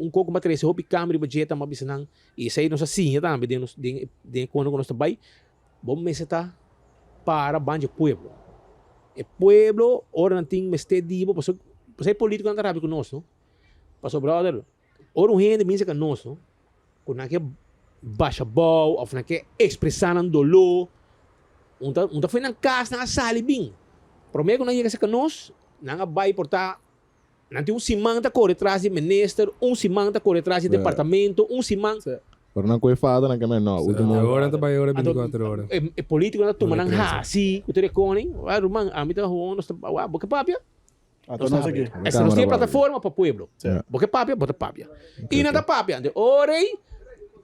Un koko m'a trese hopi kambio riba dje ta m'a bisa nan i esei nos a siña tambe den nos den den e kono ku nos ta bai, bo mester ta para ban dje pueblo. E pueblo ora nan tin mester di bo pasobra pasobra e politikonan ta rabia ku nos no. Pasobra brother ora un hende bin serka nos no ku nan ke basha bou òf nan ke ekspresá nan doló un ta un ta fue nan kas nan a sali bin. Promé ku nan yega serka nos nan a bai por ta Nan tin un siman ta kore tras di minister, un siman ta kore tras di departamento, un siman. Pero nan koe fada nan ke men no. Ultimo. E ora ta bai ora binticuatro ora. E politiconan ta tuma nan hasi ku tur e koning. Wak ruman ami ta hoon nos ta wak bo ke papia? Ata nos aki. Esta nos tin e plataforma pa pueblo. Bo ke papia bo ta papia. I nan ta papia. Anto ora ei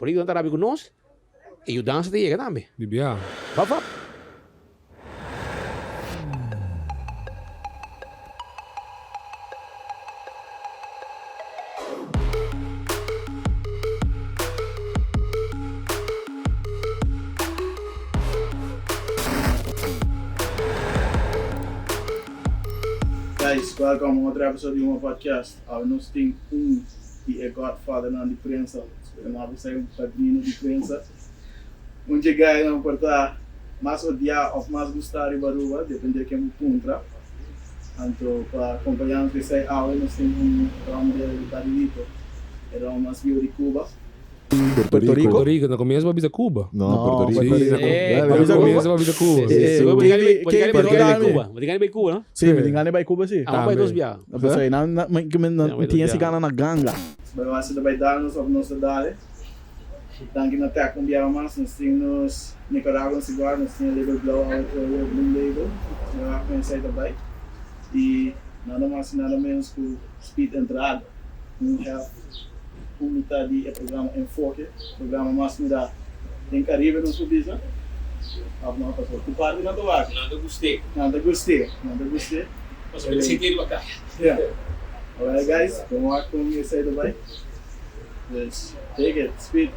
politiconan ta rabia ku nos e yudansa ta yega tambe. Di bia. Wap wap. Guys, welcome un otro episode di Humor Podcast. Awe nos tin un di e godfathernan di prensa, nos a bisa un padrino di prensa. Un dje gainan por ta mas odiá òf mas gustá riba Aruba, dependé ken bo puntra. Anto pa kompañá nos esei awe nos tin un rom del Barilito, e rom mas bieu di Cuba. Puerto Rico. Puerto Rico, na comienzo bo a bisa Cuba. No, Puerto Rico. Sí, na comienzo bo a bisa Cuba. Bo tin gana bai Cuba? Bo tin gana bai Cuba, no? Sí, mi tin gana bai Cuba, sí. Amo bai dos biaha. Pasobra nan tin esi gana na ganga. Bai wak si ta bai dal nos òf nos ta dal e. Danki na Tech un biaha mas. Nos tin nos Nicaraguan cigar, nos tin e label blauw awe trowe blue label. Nos a wak con esey ta bay. Y nada mas y nada menos cu Speed Entrada, un hef un mitad di e programa Enfoke, programa mas mira den Caribe nos por bisa. Of no, pasobra tur parti nan ta wak. Nan ta gust'é. Nan ta gust'é, nan ta gust'é. Pasobra mi ta sinti riba kaya. Yeah. Alright guys, bon wak con esey ta bay. Dus, take it, speed.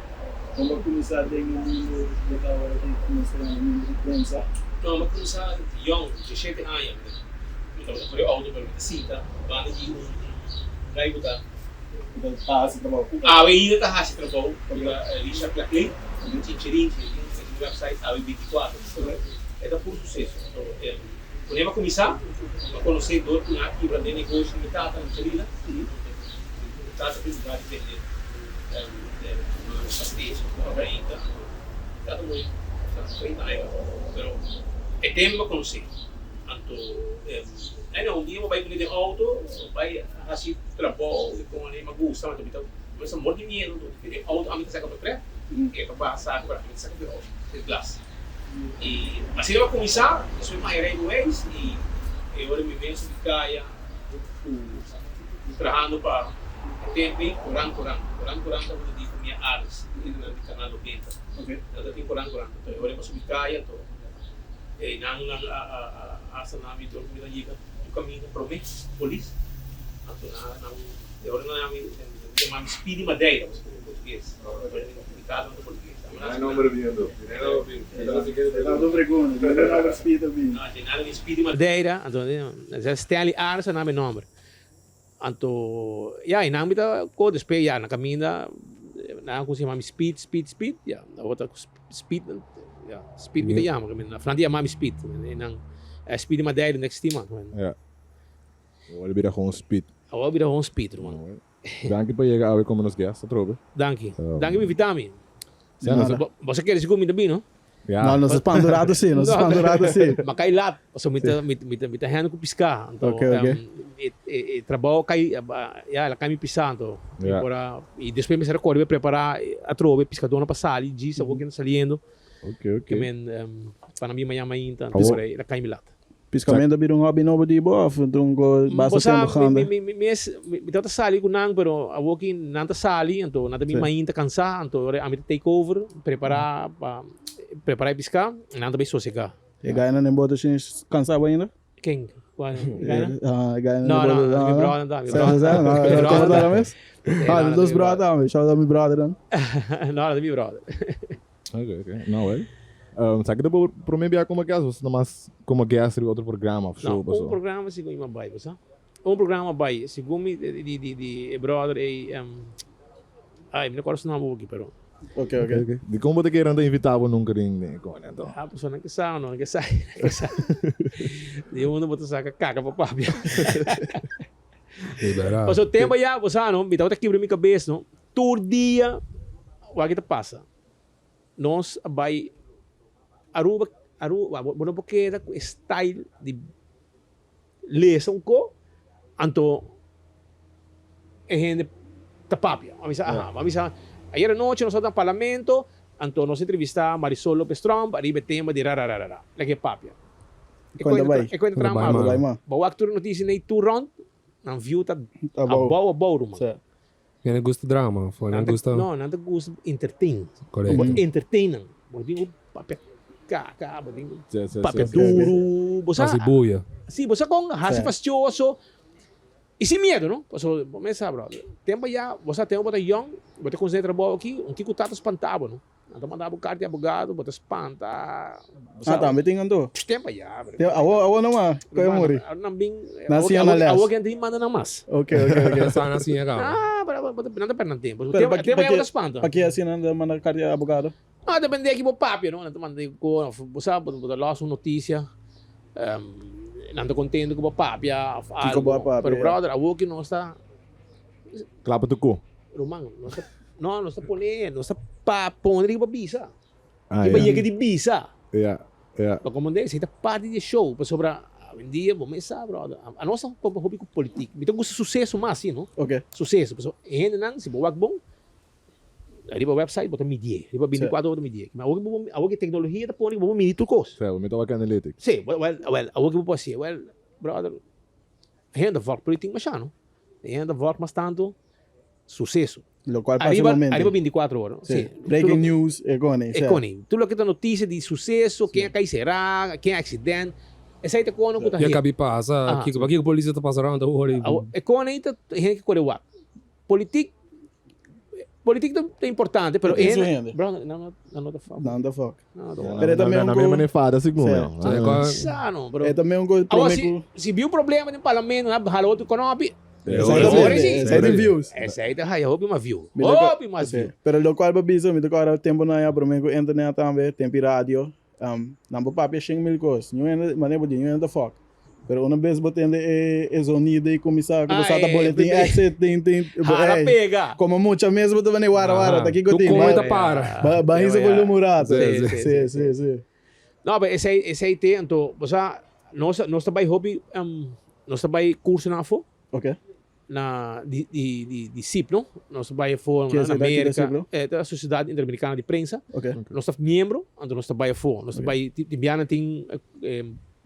Kon bo a kuminsá den e mundu bo ta awor aki ku nos ta yama mundu di prensa? No, mi a kuminsá yòn, diesshete aña. Mi tabata kore outo pero mi ta sinta banda di un guy ku ta. Ku ta hasi trabou. Awe ainda ta hasi trabou, ku ta Richard Laclay, un chinchirinchi, e tin un website awe binticuatro. E ta pur suseso. Anto, ku mi a kuminsá, mi a konosé dor ku nan a kibra den negoshi di mi tata na Chalila. Tata tin lugar di bende pastechi ku brainta. Tata muri 30 aña pasá. Pero e tempu a konosé. Anto aina un dia mi a bai kuné den outo, bai hasi trabou i pone mi a gusta anto mi ta kuminsá mor di miedu. Anto den outo ami ta saka potrèt, e ta baha saka pero ami ta saka for outo, e glas. I asina mi a kuminsá, despues mi a haña reibeweis i e ora mi mes di kaya. Ku trahando pa e tempu ei Koran Koran. Koran Koran tabata di famia Aris, di hendenan di Kanal Nobenta. Nan ta tin Koran Koran. Anto e ora e pa subi kaya anto e nan nan a a hasta nan mi dor ku mi ta yega tu kaminda promé polis. Anto nan nan e ora nan mi yama mi Speedy Madeira pasobra mi portugues. Mi tata no ta portugues. Madeira, anto Stanley Arts a nan mi nomber. Anto ya, y nan mi ta ko despues ya na kaminda nan a kuminsá yama mi Speed, Speed, Speed, ya awor ta Speed, ya Speed mi ta yama, nan ta yama mi Speed, y nan Speedy Madeira no existi mas. Ya, awor a bira gewoon Speed. Awor a bira gewoon Speed, ruman. Danki pa yega awe como nos guest atrobe. Danki. Danki pa invita mi. Bo sa kere si ku mi ta bini no? Ya. No, nos a spanta un rato si, nos a spanta un rato si. Ma kai lat, pasobra mi ta, mi ta, mi ta hende ku piská. Anto, Ok, ok. e, e, e trabou kai, ya, el a kai mi pisá, anto mi Ya. por a, i despues mi mester a kore bai prepará atrobe piskadónan pa sali, djis awor ke nan saliendo. Ok, ok. Ke men, pa nan bin mañana mainta, anto Awor. por ahí el a kai mi lat. Piscamento a bira un hobby nobo di bo of un go basta Bo sa, tempo mi, ganda? mi, mi, mi es, mi, mi tabata sali ku nan, pero awor ki nan ta sali, anto nan ta bin Sí. mainta kansá, anto ora ami ta take over, prepará pa, prepará e piská, nan ta bai sosegá. E gainan den boto shin kansá bo ainda? Ken? Kual? E gainan? Ah, e gainan No, den no, boto. mi brother ta, mi Sa, brother. sa, no, Mi no, brother no, ta. mes? Eh, Ah, no, no, dos mi brother tambe, shout out mi brother dan. No, no, ta mi brother. Ok, ok. No, well. Sa ki ta bo prome bia como guest of mas como guest riba otro programa of show No, paso? un programa segun mi a bai, bo sa. Un programa a bai, segun mi di di di e brother ey. Ai, mi no kòrda su nòmber aki, pero. Ok, ok. Ok. Di kon bo ta kere nan ta invitá bo nunka den den e kòne anto? Ah, pasobra nan ke sa, no, nan ke sa, nan ke sa. Di unda bo ta saka kaka pa papia. Di bèrdat. Pasobra tempu ya, bo sa no, mi tabata kibra mi kabes no, tur dia wak ta pasa. Nos a bai Aruba, Aruba, bo no por keda ku e style di lesa un ko, anto e hende ta papia. A bisa, aha, a bisa, ayer anochi nos tabata na parlamento, anto nos entrevista Marisol Lopez Tromp ariba e tema di rarararara. Lek e papia. E Cuenta bai. E cuenta Cuenta traha bai malo. Bai ma. Bo wak tur e noticia nei tur rond, nan view ta Abou. abou abou ruman. Sa. Nan gusta drama of nan Nan ta, gusta. no, nan ta gusta entertain. Correcto. Bo entertain nan. Bo tin ku papia kaka, bo tin ku Sí, sí, papia sí, sí. duru. Bo sa, Hasi buya. sí, bo sa kon hasi Sí. fastioso. I sin miedo, no? Pasobra bo mes sa, brother. Tempo ya, bo sa tempo bo ta yong, bo ta kuminsá e trabou aki, un kiko tata spanta bo, no? Nan ta manda bo karta di abogado, bo ta spanta. Bo Ah, sa, tambe tin anto. tempo ya, bro. Te, awo, awo nomás, koe Ruman, muri. nan bin, Nan awo, siña awo, nan les. awo ke nan tin manda nan mas. Ok, ok, ok. Sa nan siña kaba. Ah, pero bo ta, nan ta perde nan tempo. Pero Tempo, pa, tempo pa ya bo ke, ta spanta. pa ke asina nan ta manda karta di abogado? No, depende di ki bo papia, no? Nan ta manda di ko, of bo sa, bo ta los un noticia, nan ta contento ku bo papia of Kiko bo a algo. papia, Pero ya. brother, awo ki nos ta. Klapa tu ku. Ruman, nos ta, no, nos ta pone, nos ta pa pone riba bisa. Ah, Riba ya. yega di bisa. Ya, ya. Pa komandé, esei ta parti di e show, pasobra awendia bo mes sa, brother, a nos ta hopi ku politik. Mi ta gusta suseso mas, si no? Ok. Suseso, pasobra e hendenan, si bo wak bon, riba website bo ta midié, riba bintikuater ora bo ta midié. Ma awor bo, awor ku e teknologia ta pone ku bo por midi tur kos. Sè, bo mi ta wak analytics. Si, well, well, awor ku bo por hasié, well, brother, e hende ta vòlg politik masha, no? E hende ta vòlg mas tantu suseso. Locual pasa Ariba, momento. ariba 24 ora. Sí. Sí. Breaking Tur lo- news, e kone. E kone. Tur loke ta noticia di suseso, ken a kai será, ken a accident. Esei ta kone ku ta Ya hende. kabi pasa, Aha. kiko, pakiko polis ta pasa rond awor i. Awor, e kone ei ta hende ke kore wak. Politik, politik ta, ta importante, pero E tin su hende, hende. bro, nan no, nan no ta fuck. Nan ta fuck. Nan no ta fuck. Pero e tambe Na un na ku- mi mane fada sigur, Sí. meu. Sí, kwa- Sano, bro. E tambe un ku Awor, prome si, ku. si bi un problema den parlamento, nan hala otro konopi. Exactamente. Sí. Esei tin views. Esei ta haya hopi mas view. Mi ta Hopi mas Sí. view. Pero locual bo bisa, mi ta kòrda tempu nan ya promé ku internet tambe, tempu radio, nan por papia shen mil kos. Ñu hende, manera bo di, ñu hende ta fòk. Pero una bes bo tende e e zonido ei kuminsá, ku bo Ah, sa ta boletin exit, tin, tin, bo Hala ey, pega. komo mucha mes bo ta bini wara wara, ta kiko Tu tin? kome Ba, ta para. ba, ba hisa volume un rato. Sí, sí, Sí, sí, sí. No, pero esei, esei te, anto, bo sa, nos, nos ta bai hopi, nos ta bai cursonan afó. Ok. Na di, di, di, di SIP, no? Nos ta bai afó Ke na esei ta? Kiko Amerika. SIP, no? Eh, ta Sociedad Interamericana di Prensa. Ok. Nos ta miembro, anto nos ta bai afó. Nos ta Ok. bai, tin bia nan tin,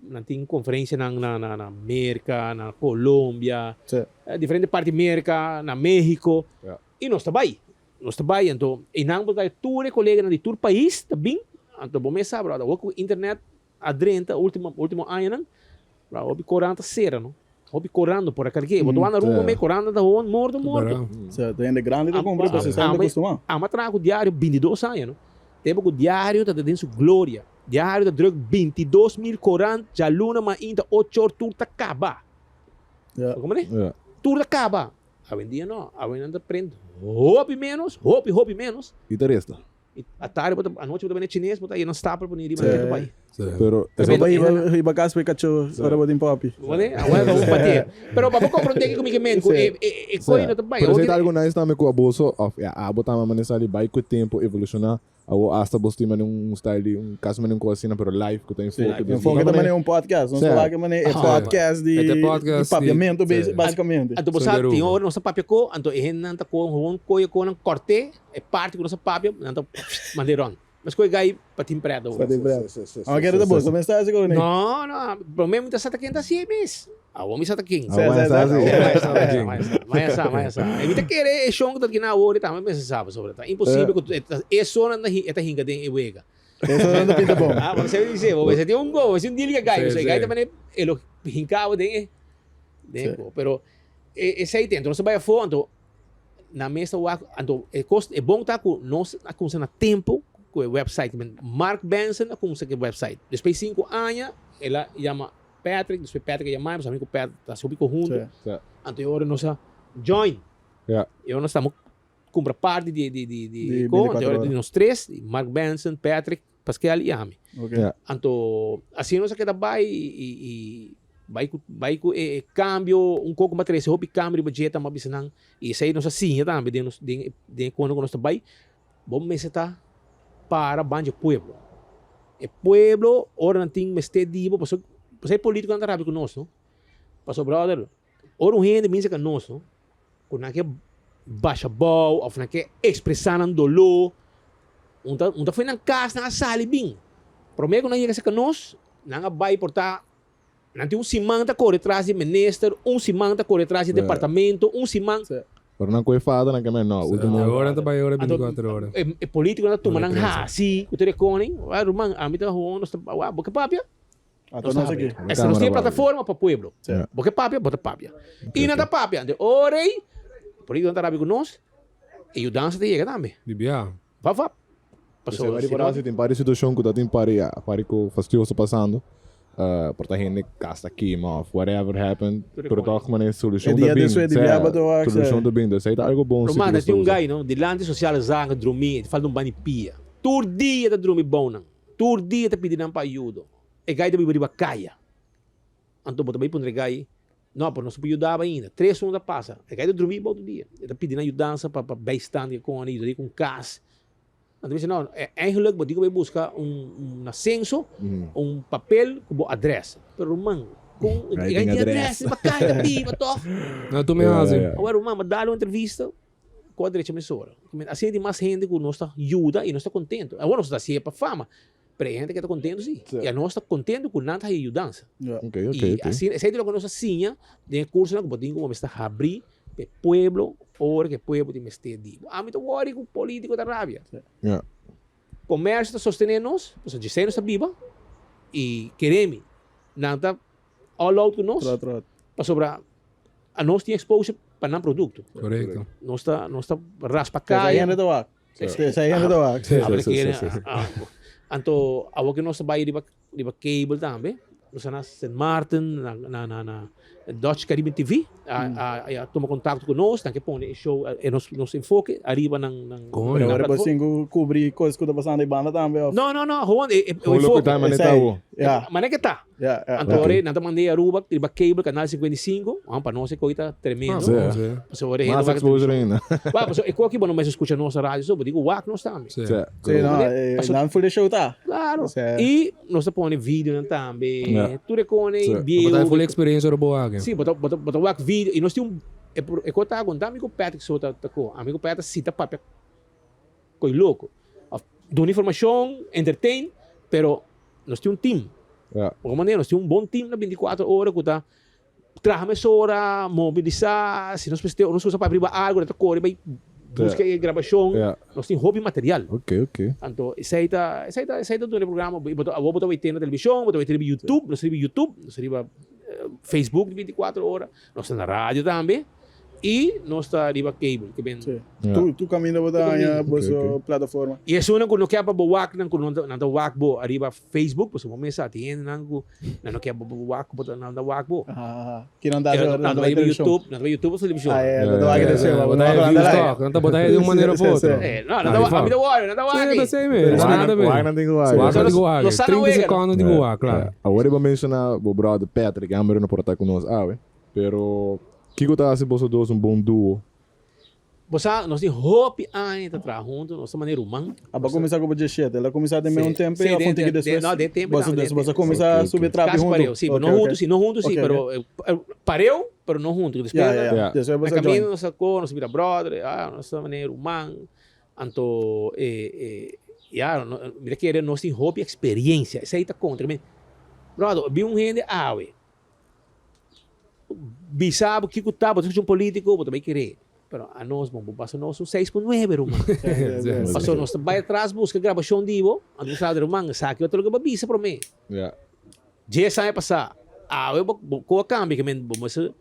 nan tin conferencianan na, na, na Merca, na Colombia, Sí. diferente parti di Merca, na Mexico. Ja. Y nos ta bai. Nos ta bai anto einan bo ta tur e koleganan di tur pais ta bin anto bo mes sa brother awor ku internet a drenta ultimo ultimo añanan brother hopi koran ta sera no hopi koran no por a karg'é bo ta wak na Aruba me koran ta hon morto morto. Sa ta hende grandi ta kumpra pasobra esnan ta kustumá. Ami a traha ku diario bintidos aña no tempo ku diario ta den su gloria diario ta druk 22,000 koran djaluna mainta ocho or tur ta kaba bo komprende tur ta kaba. Awendia no, awe nan ta print hopi menos, hopi hopi menos. I ta resta. I atari bo ta, anochi bo ta bini chines, bo ta yena stapel poni riba nan bai. Pero Bo ta hiba hiba kas pa e kachó ora bo tin popi. Bo ne? Awe bo batie. Pero pa bo komprondé kiko mi ke men ku e e koi no ta bai. Pero esei ta algo nice tambe ku aboso of ya abo tambe mane sali bai ku e tempo evolushoná. Awo hasta bos tin mane un style di un casi mane un cosa asina pero live cu ta enfoke Sí, enfoke ta mane un podcast. Nos ta wak mane e podcast di di papiamento basicamente. Anto bo sa tin ora nos ta papia ko anto e hendenan ta ko gewoon koye ko nan korte e parti ku nos a papia nan ta manda e rond. Mes ku e gai pa tin pret awor. Pa tin pret. Awo kere ta bo sa mester hasi ko ne? No no prome mi ta sa ta ken ta hasi e mes. Awor mi sa ta ken. Awor mi sa si. Maya sa, maya sa. E mi ta kere e shon ku ta kina awor tambe mester sa pasobra ta imposibel ku e sonan ta e ta hinka den e wega. E sonan ta pinta bon. Ah, bo sabi di bo mester tin un go, mester tin un deal ku e gai. E gai ta mane e lo hinka bo den e den e go. Pero esei ten. Enton nos ta bai afó anto nan mes ta wak anto e kos e bon ta ku nos a kumsa na tempu ku e website. Mark Benson a kumsa ku e website. Despues sinku aña el a yama Patrick, despues Patrick a yama mi, pasobra mi ku Patrick ta hopi konhunto. Sí. Anto e ora nos a join. Ja. E ora nos tamo kumpra parti di di di di Di ko, 24 anto ora. di nos tres, Mark Benson, Patrick, Pascal i ami. Okay. Ja. Anto asina nos a keda bai i i bai ku bai ku e kambio un koko a trese hopi kambio riba dje tambe a bisa nan i esei nos a siña tambe den nos den den e kono ku nos ta bai bo mester ta para ban dje pueblo. E pueblo ora nan tin mester di bo pasobra pasobra e politikonan ta rabia ku nos no pasobra brother ora un hende binse ka nos no ku nan ke basha bou of nan ke ekspresá nan doló, un ta un ta fue nan kas nan a sali bin. Promé ku nan yega serka nos, nan a bai por ta nan tin un siman ta kore tras di minister, un siman ta kore tras di departamento, un siman. Pero nan koe fada nan ke men no, ultimo. E ora ta bai ora Anto 24 ora. e e politikonan ta tuma nan Nan e prensa. hasi ku tur e koning, wak ruman ami ta hoon nos ta wak bo ke papia? Anto nos aki. Esta nos tin e plataforma pa pueblo. Bo ke papia, bo ta papia. I nan ta papia. Anto ora ei, político nan ta rabia ku nos, e yudansa ta yega tambe. Di bia. Vap vap. Pasobra Pasobra si no. Si tin par di situashon ku ta tin par di par di ku fastioso pasando, por ta hende kas ta kima of whatever happen, pero tòg manera solushon ta bin. Solushon ta bin. Entonces ei ta algo bon si ku Ruman, nos ta tin un usa. gai no, dilanti sosiale zaken drumí, e ta falta un ban di pia. Tur dia ta drumi bou nan. Tur dia ta pidi nan pa ayudo. E gai ta biba riba kaya. Anto bo ta bai puntra e gai, No, pero nos no por yuda bo ainda. Tres luna ta pasa, e gai ta drumi bo otro dia. E ta pidi nan yudansa pa pa bijstand ke koni, yuda di ku un kas. Anto mi bisa, no, eigenlijk bo tin ku bai buska un un asenso, un papel ku bo adres. Pero ruman, kon e gai tin adres? Riba kaya ta biba tòg. No, tu mi hasi. Awor ruman, bo dal un entrevista. Ku a drecha mesora. Asina tin mas hende ku nos ta yuda i nos ta kontentu. Awor nos ta hasié pa fama, pero e hende ke ta kontentu si. I anos ta kontentu ku nan ta haña yudansa. I asina, esei ta loke nos a siña den e kursonan ku bo tin ku bo mester habrí pa e pueblo ora ku e pueblo tin mester di bo. Ami ta wòri ku polítiko ta rabia. Komersio ta sostené nos, pasobra djesei nos ta biba i keremi nan ta all out ku nos pasobra anos tin exposure pa nan produkto. Correcto. Nos ta nos ta raspa Esa kaya. hende ta wak. Esa hende ta wak. Sí, Abra sí, kere, sí, sí. ah, ah. Anto awor ku nos ta bai riba riba cable tambe, nos ta na Sint Maarten, na na na na Dutch Caribbean TV a a a tuma kontakto ku nos, nan ke pone e show e nos nos enfoke ariba nan nan Coño. Pero nan ora bo platform. sin ku kubri kos ku ta pasando e banda tambe of? No, no, no, gewoon e e Gewoon loke enfoke. ta manera ta Esei. awo. Ja. Manera ke ta. Ja, ja. Anto ora nan ta mand'é Aruba riba cable canal 55, ah, pa nos e koe ta tremendo. Sí. Sí. Pasobra ora hende Mas wak exposure televishon. ainda. Wak, pasobra e koe aki bo no mester skucha nos na radio so, bo tin ku wak nos tambe. Sí. Sí. Sí, no, nan full de show ta. Claro. Sí. I nos ta pone videonan tambe. Ja. Tur e kone Sí. bieu. Bo ta full experiencia ora bo wak. Sí, bo ta bo ta bo ta wak video i nos tin un e pro e koe ta aguanta ami ku Patrick so ta ta koe. Ami ku Patrick ta sita papia koe loko. Of duna informashon, entertain, pero nos tin un team. Ja. Ora manera nos tin un bon team na 24 ora ku ta traha mesora, mobilisá, si nos mester nos usa papia riba algo nan ta kore bai buska e grabashon. Ja. Nos tin hopi material. Ok, ok. Anto esei ta esei ta esei ta duna e programa bo ta awor bo ta weten na televishon, bo ta weten riba YouTube, nos riba YouTube, nos riba Facebook di 24 ora, nos ta na radio tambe. I nos ta riba cable ke ben. Sí. Tu tu kaminda bo ta haña boso plataforma. I esunnan ku no ke pa bo wak nan ku nan ta wak bo ariba Facebook pasobra bo mester sa tin hendenan ku nan no ke pa bo wak bo nan ta wak bo. Ki nan ta haci ora nan ta bai televishon. YouTube, nan ta bai YouTube of televishon. Ah ya, nan ta wak televishon. Bo ta haña views tok, nan ta bota di un manera of otro. No, nan ta wak, ami ta wak, nan ta wak. Sí, p'esei mes. Wak nan tin ku wak. Wak nan tin ku wak. 30 sekondo tin ku wak, klaro. Awor bo menshoná bo brother Patrick, hamber no por ta ku nos awe. Pero, kiko ta hasi boso dos un bon duo? Bo sa, nos tin hopi aña ta traha huntu, nos ta manera ruman. Abo a kuminsá ku bo diesshete? El a kuminsá den meun tempu i of un tiki despues? No, den tempu Boso tambe. dos, boso a kuminsá subi trapi Kasi huntu? pareu, si, pero no huntu si, no huntu si, pero pareu, pero no huntu. Despues, Ya, ya, ya. Despues boso na a join. kaminda nos a ko, nos a bira brother, ah, nos ta manera ruman. Anto, ya, mi ta kere nos tin hopi eksperensia, esei ta kontra. Brother, bin un hende awe. Bisa bo kiko ta, bo ta skucha un politico, bo ta bai kere. Pero anos bon, bo pasa nos un seis pun nuebe ruman. Pasobra nos ta bai atras buska grabashon di bo, anto bo sa ruman, esaki otro loke bo a bisa prome. Dies aña pasa, awe bo bo a kambia ke men bo mester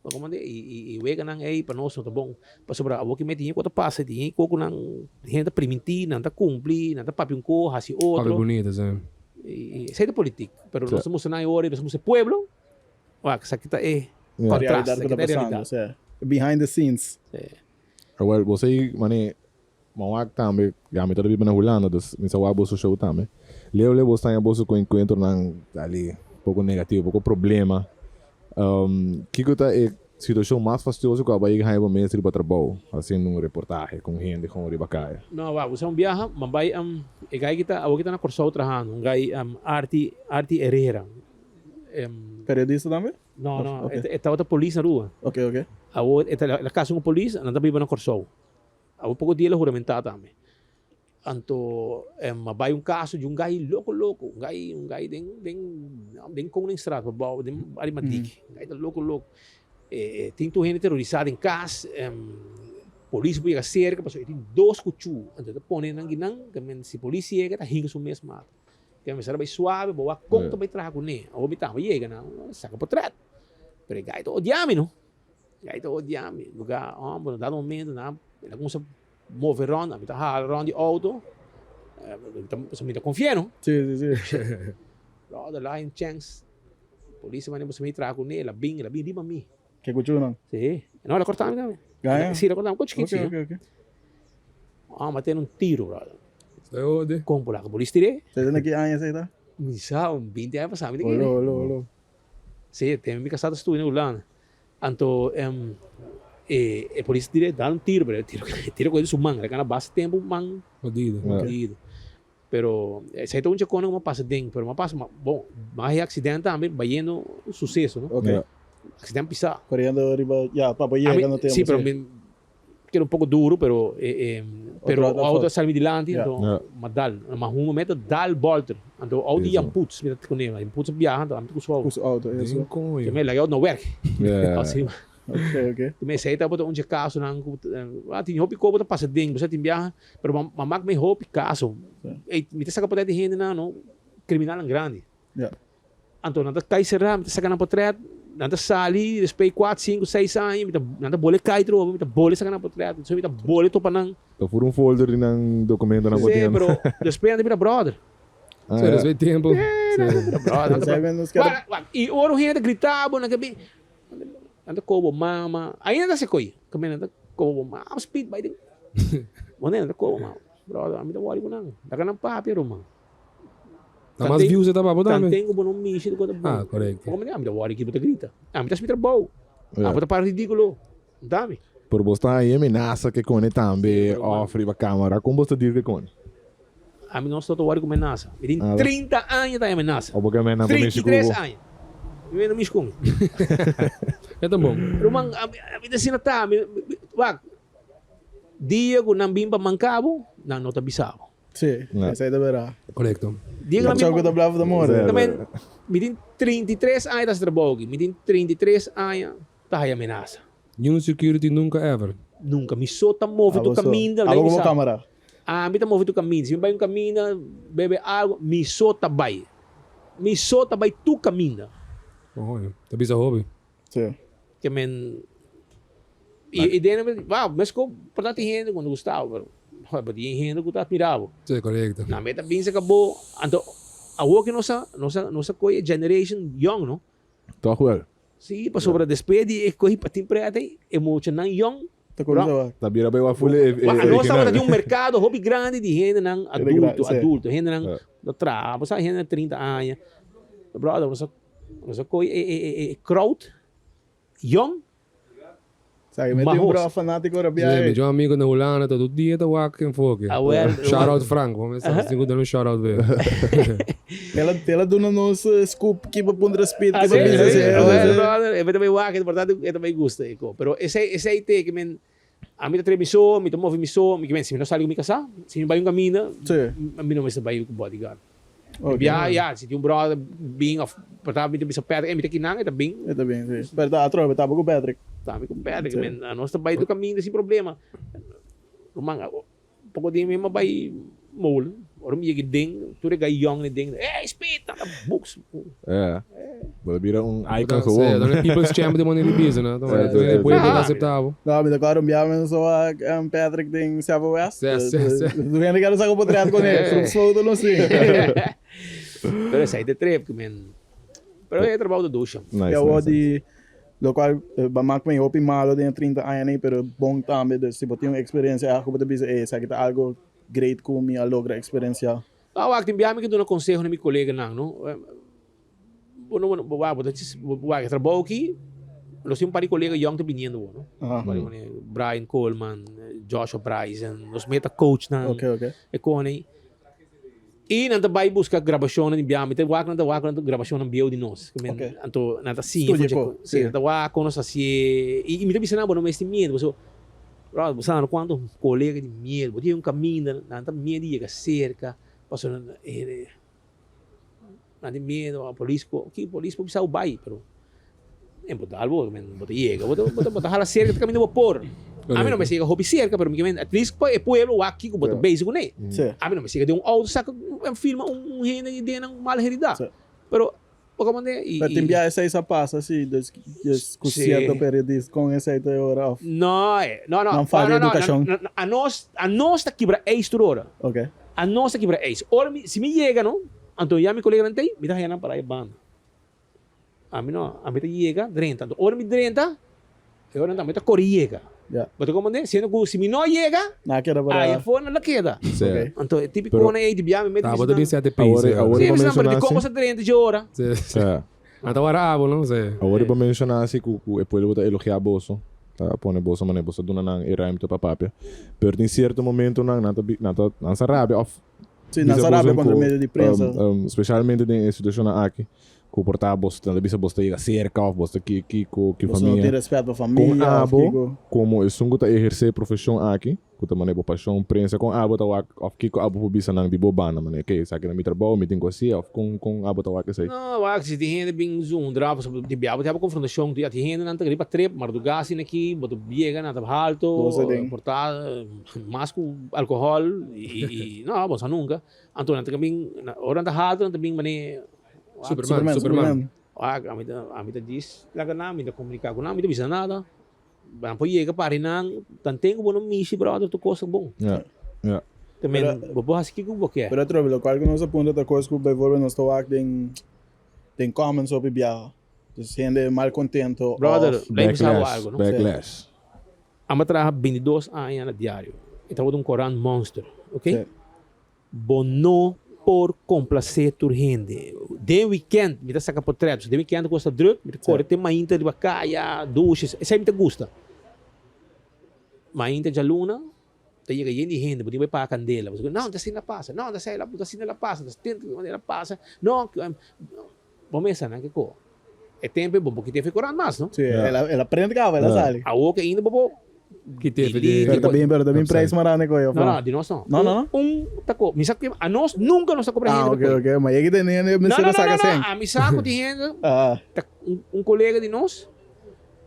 bo komande i i weganan ei pa nos no ta bon. Pasobra awor ke me tin ku ta pasa, tin ku nan hende ta priminti, nan ta kumpli, nan ta papia un ko, hasi otro. Papia bunito, si. I esei ta politik. Pero nos ta mustra nan e ora i nos ta mustra e pueblo, wak, esaki ta e contraste, Realidad esaki ku ta ta e pasando, realidad. si. Behind the scenes. Si. Awel, bo sei mane mi a wak tambe, ya mi ta biba na Hulanda, dus mi sa wak boso show tambe. Leu leu bo staña boso ku enkuentronan ali poko negativo, poko problema. Kiko ta e situashon mas fastioso ku a bai haña bo mes riba trabou, hasiendo un reportahe ku un hende gewoon riba kaya? No, wak, bo sa un biaha, mi a bai e gai ki ta awor ki ta na Kòrsou trahando, un gai Arti, Arti Herrera. Periodista tambe? No, no, e tabata polis na Aruba. Ok, ok. Awor e ta el a casa cu polis, nan ta biba na Corsou. Awor poco dia el a huramentá tambe. Anto a bai un caso di un gai loco loco, un gai un gai den den den Koningstraat pabao den bario Madiki. Un gai ta loco loco. E tin tur hende terorisá den cas, polis por yega cerca pasobra e tin dos cuchú. Anto e ta pone nan guinan, si polis yega ta hinca su mes mata. Ke mester a bai suave, bo wak kon ta bai traha kuné. Awor mi tambe yega na saka potret. Pero e gai ta odia mi no. E gai ta odia mi. Luga homber, na dado momento nan el a kuminsá move rond, ami ta hala rond di outo, pasobra mi ta konfia no. Sí, sí, sí. Brother, la haña chèns. Polis a manda mi pasobra mi traha kuné, el a bin, el a bin riba mi. Ke kuchunan? Sí. No, el a korta mi tambe. Gaña? Sí, el a korta mi, ku chikit sí. Ok, ok, ok. Amo a tene un tiro, brother. Sa ode? Kon por laga polis tir'é. Sa esei na ki aña esei ta? Mi sa, un binti aña pasá mi ta kere. Olo, olo, olo. Sí, tempo mi kasá ta studia na Hulanda. Anto e polis tir'é, dal un tiro, pero e tiro e tiro kohe di su man, el a gana basta tempu man Jodido. jodido. Pero esei ta un chakona ku mi a pasa den, pero mi a pasa, bon, mi a haña aksident tambe bayendo suseso, no? Ok. Aksident pisá. Koriendo riba, ya, pa bo yega na tempu, Sí, pero mi Keda un poko duro pero pero auto a sali mi dilanti anto m'a dal m'a hunga meta dal bolter anto auto di Jan Putz mi ta kune Jan Putz a biaha anto ami ta ku su auto Ku su auto eso. Te me laga auto no werk Ok ok. Te me esei tabata un dje kasonan ku a tin hopi kobo ta pasa den bo sa tin biaha pero m'a mak mi hopi kaso mi ta saka por di hendenan no kriminalnan grandi. Anto nan ta kai será, mi ta saka nan potret, nan ta sali despues kuater, sinku, seis aña, mi ta, nan ta bole kai trobe, mi ta bole saka nan potret, despues mi ta bole topa nan. Ta fur un folder di nan documentonan bo Sí, tin. pero despues nan ta bira brother. Ah, Sí, ya. despues tempo. Sí, nan ta bira brother. Nan ta Esei bra- nos keda- Wak, wak, i ora un hende ta grita bo, nan ta bin, nan ta koba bo mama, ainda nan ta hasi koi, kaminda nan ta koba bo mama, speed bai den, bo nan ta koba bo mama, brother, ami ta wòri ku nan, laga nan papia ruman. Na mas views e ta pa bo tambe. Tanten ku bo no mishi di ku ta bon. Ah, korekto. Bo ami ta wòri ki bo ta grita. Ami ta hasi mi trabou. Abo ta para ridíkulo. Ntami. Pero bo sta haña menasa ke kone tambe òf riba kámara. Kon bo sta deal ke kone? Ami no sta ta wòri ku menasa. Mi tin 30 aña ta haña menasa. Abo ke mena bo mishi ku bo? 33 aña. Mi mena mishi ku mi. E ta bon. Ruman, ami ta asina ta. Wak, dia ku nan bin pa manka bo, nan no ta bisa bo. Sí, esei ta berdad. Korekto. Diego La choco ta blaf ta more. Tamen, mi tin 33 aña ta haci trabou aki. Mi tin 33 aña ta haya menasa. Ni un security nunca ever. Nunca. Mi so ta move tu caminda. Abo como camara. Ami ta move tu caminda. Si mi bay un caminda, bebe algo, mi so ta bay. Mi so ta bay tu caminda. Oh, ta bisa hopi. Sí. Ke men i i den wow mesco por ta tin hende ku no gusta bo pero bo tin hende ku ta admira bo. Sí, korekto. Nan meta binse ka bo anto awor ke nos a nos a nos a kohe e generation young no. Tòg wèl. Sí, pasobra despues di e kohe patin prèt ei e muchanan young Ta kuminsá wak. Ta bira bay wak ful e Wak original. nos tabata tin un merkado hopi grandi di hendenan adulto adulto hendenan ta traha bo sa hendenan 30 aña brother nos a Nos a koe e crowd yong Sa mi tin un bro fanatico rabia Sí, mi djo amigo na Hulanda todo dia ta wak enfoke. Awel, Shout out Frank, bo mester tin ku dal un shout out be. Ela ela duna nos scoop ki pa puntra speed ki pa Sí, bisa sí, sí. awel brother, e ta bay wak, e por tanto e ta bay gusta e ko. Pero esey esey te ke men ami ta trae mi so, mi ta move mi so, mi ke men si mi no sali ku mi kasá, si mi bay un kaminda, mi no mester bay ku bodyguard. Ok. Ya, ya, si tin un brother bin of por ta mi ta bisa Patrick, ey mi ta kinan, e ta bin. E ta bin, si. Pero ta atrobe, ta bo ku Patrick. Ta mi ku Patrick, men anos ta bai tur kaminda sin problema. Ruman, poko di mi a bai molen, ora mi yega den, tur e gai yong den, ey Speed, ta buks. Ja. Bo ta bira un icon gewoon. Sí, dan e people's champ di manera di bisa, no? Sí, sí, sí. Pueblo ta acepta bo. No, mi ta acorda un biaha mi so wak Patrick den Seven West. Sí, sí, sí. Tur hende kere saca potret con e, groepsfoto lo si. Pero esei ta trip, men. Pero e trabou ta dusha. Nice, Ya nice, di nice. Locual ba mak mi hopi malo den e 30 aña nei, pero bon tambe. Dus si bo tin un experiencia cu bo ta bisa, ey, esaki ta algo great cu mi a logra experiencia. No, wak, tin bia mi ke duna conseho na mi coleganan, no. Bo no, bo wak, bo ta bo wak e trabou aki, nos tin un par di colega yong ta biniendo bo, no. Brian Coleman, Joshua Bryson, nos meta coachnan, e konan. I nan ta bai buska grabashonnan di biaha. Mi ta wak nan ta wak nan grabashonnan bieu di nos. Ke men anto nan ta siña for dje. Si, nan ta wak kon nos a hasié. I mi ta bisa nan bo no mester miedu pasobra brother bo sa no kuantu kolega di miedu. Bo tin un kaminda nan ta miedu di yega serka pasobra nan nan tin miedu a polis ku ki polis por bisa bo bai pero en bo dal bo men bo ta yega bo ta bo ta hala serka te kaminda bo por. Ami no mester yega hopi serka pero mi ke men at least pa e pueblo wak kiko bo ta bezig kuné. Ami no mester yega den un auto saka en filma un hende den nan mal herida. Pero bo komprende i Pero tin bia esei sa pasa si dus ku sierto periodista kon esei ta e ora of No no no nan falta di edukashon. Anos anos ta kibra eis tur ora. Anos ta kibra eis. Ora mi si mi yega no anto ya mi koleganan ta ei mi ta haya nan para e banda. Ami no, ami ta yega drenta. Anto ora mi drenta, e ora mi ta kore yega. Bo ta komprende? Siendo ku si mi no yega, Na keda para. Ai afó nan la keda. Sí. Ok. Anto e típiko Pero- nan ei di bia mi mete Ta, bo bisa ta nan. bin sete pis. Awor- awor Sí, bo bisa nan, pero menshoná dikon así? bo sa drenta dje ora? Sí, sí. Sí. Nan ta wara abo, no? Sí. Awor bo menshoná así ku ku e pueblo ta elogiá boso, ta pone boso manera boso ta duna nan e ruimte pa papia. Pero tin sierto momentonan nan ta bi nan ta nan sa rabia òf Sí, nan bisa sa boso rabia kontra ku medio di prensa. spesialmente den e situashonnan aki ku por ta boso ta bisa boso ta yega serka òf boso ta ki kiko ki Boso no tin famia. rèspèt pa Kon famia òf abo kiko. komo esun ku ta ehersé e profeshon aki, ku ta manera bo pashon prensa, kon abo ta wak òf kiko abo por bisa nan di bo banda manera ke esaki ta mi trabou, mi tin ku hasié òf kon kon abo ta wak esei? No, wak si tin hende bin zundra pasobra di bia bo ta haba konfrontashon ku ya tin hendenan ta riba trip mardugá asina aki bo ta yega nan ta halto Boso den. por ta mas ku alkohòl i no bo sa nunka anto nan ta bin ora nan ta halto nan ta bin manera Superman, Superman. Wak, ami ta, ami ta djis laga nan, mi ta komuniká ku nan, mi ta bisa nada. Nan por yega pari nan, tanten ku bo no mishi bròder tur kos ta bon. Ja, ja. Te men, bo por hasi kiko ku bo ke. Pero atrobe, lokual ku nos a puntra ta kos ku bijvoorbeeld nos ta wak den den comments hopi biaha. Dus hende malkontento òf. Bròder, lei bisa bo Backlash, algu, no? backlash. Ami a traha bintidos aña na diario. E tabata un korant monster, oké? Sí. Bo no por complacé tur hende. Den weekend mi ta saca potret, so den weekend cu ta druk, mi ta core te mainta riba caya, douches, esey mi ta gusta. Mainta djaluna ta yega yen di hende, bo tin bay paga candela, bo ta no, ta asina pasa, no, ta asina la pasa, ta asina la pasa, no, bo mester nan kico. E tempo ei bo por kite figurant mas, no? Sí, el a, el a prende caba, el a sali. Awor ke ainda bo por Kite fe di Pero ta bin, pero ta bin prijs marane koe, of No, no? no, di nos no. No, no, no? Un ta ko, mi sa ku anos nunka nos ta kobra Ah, hende ok, pa koe. ok. Ma yegi tene hende No, mester no, a no, saka no, sen. no, ami sa ku tin hende, Ah, ta un, un kolega di nos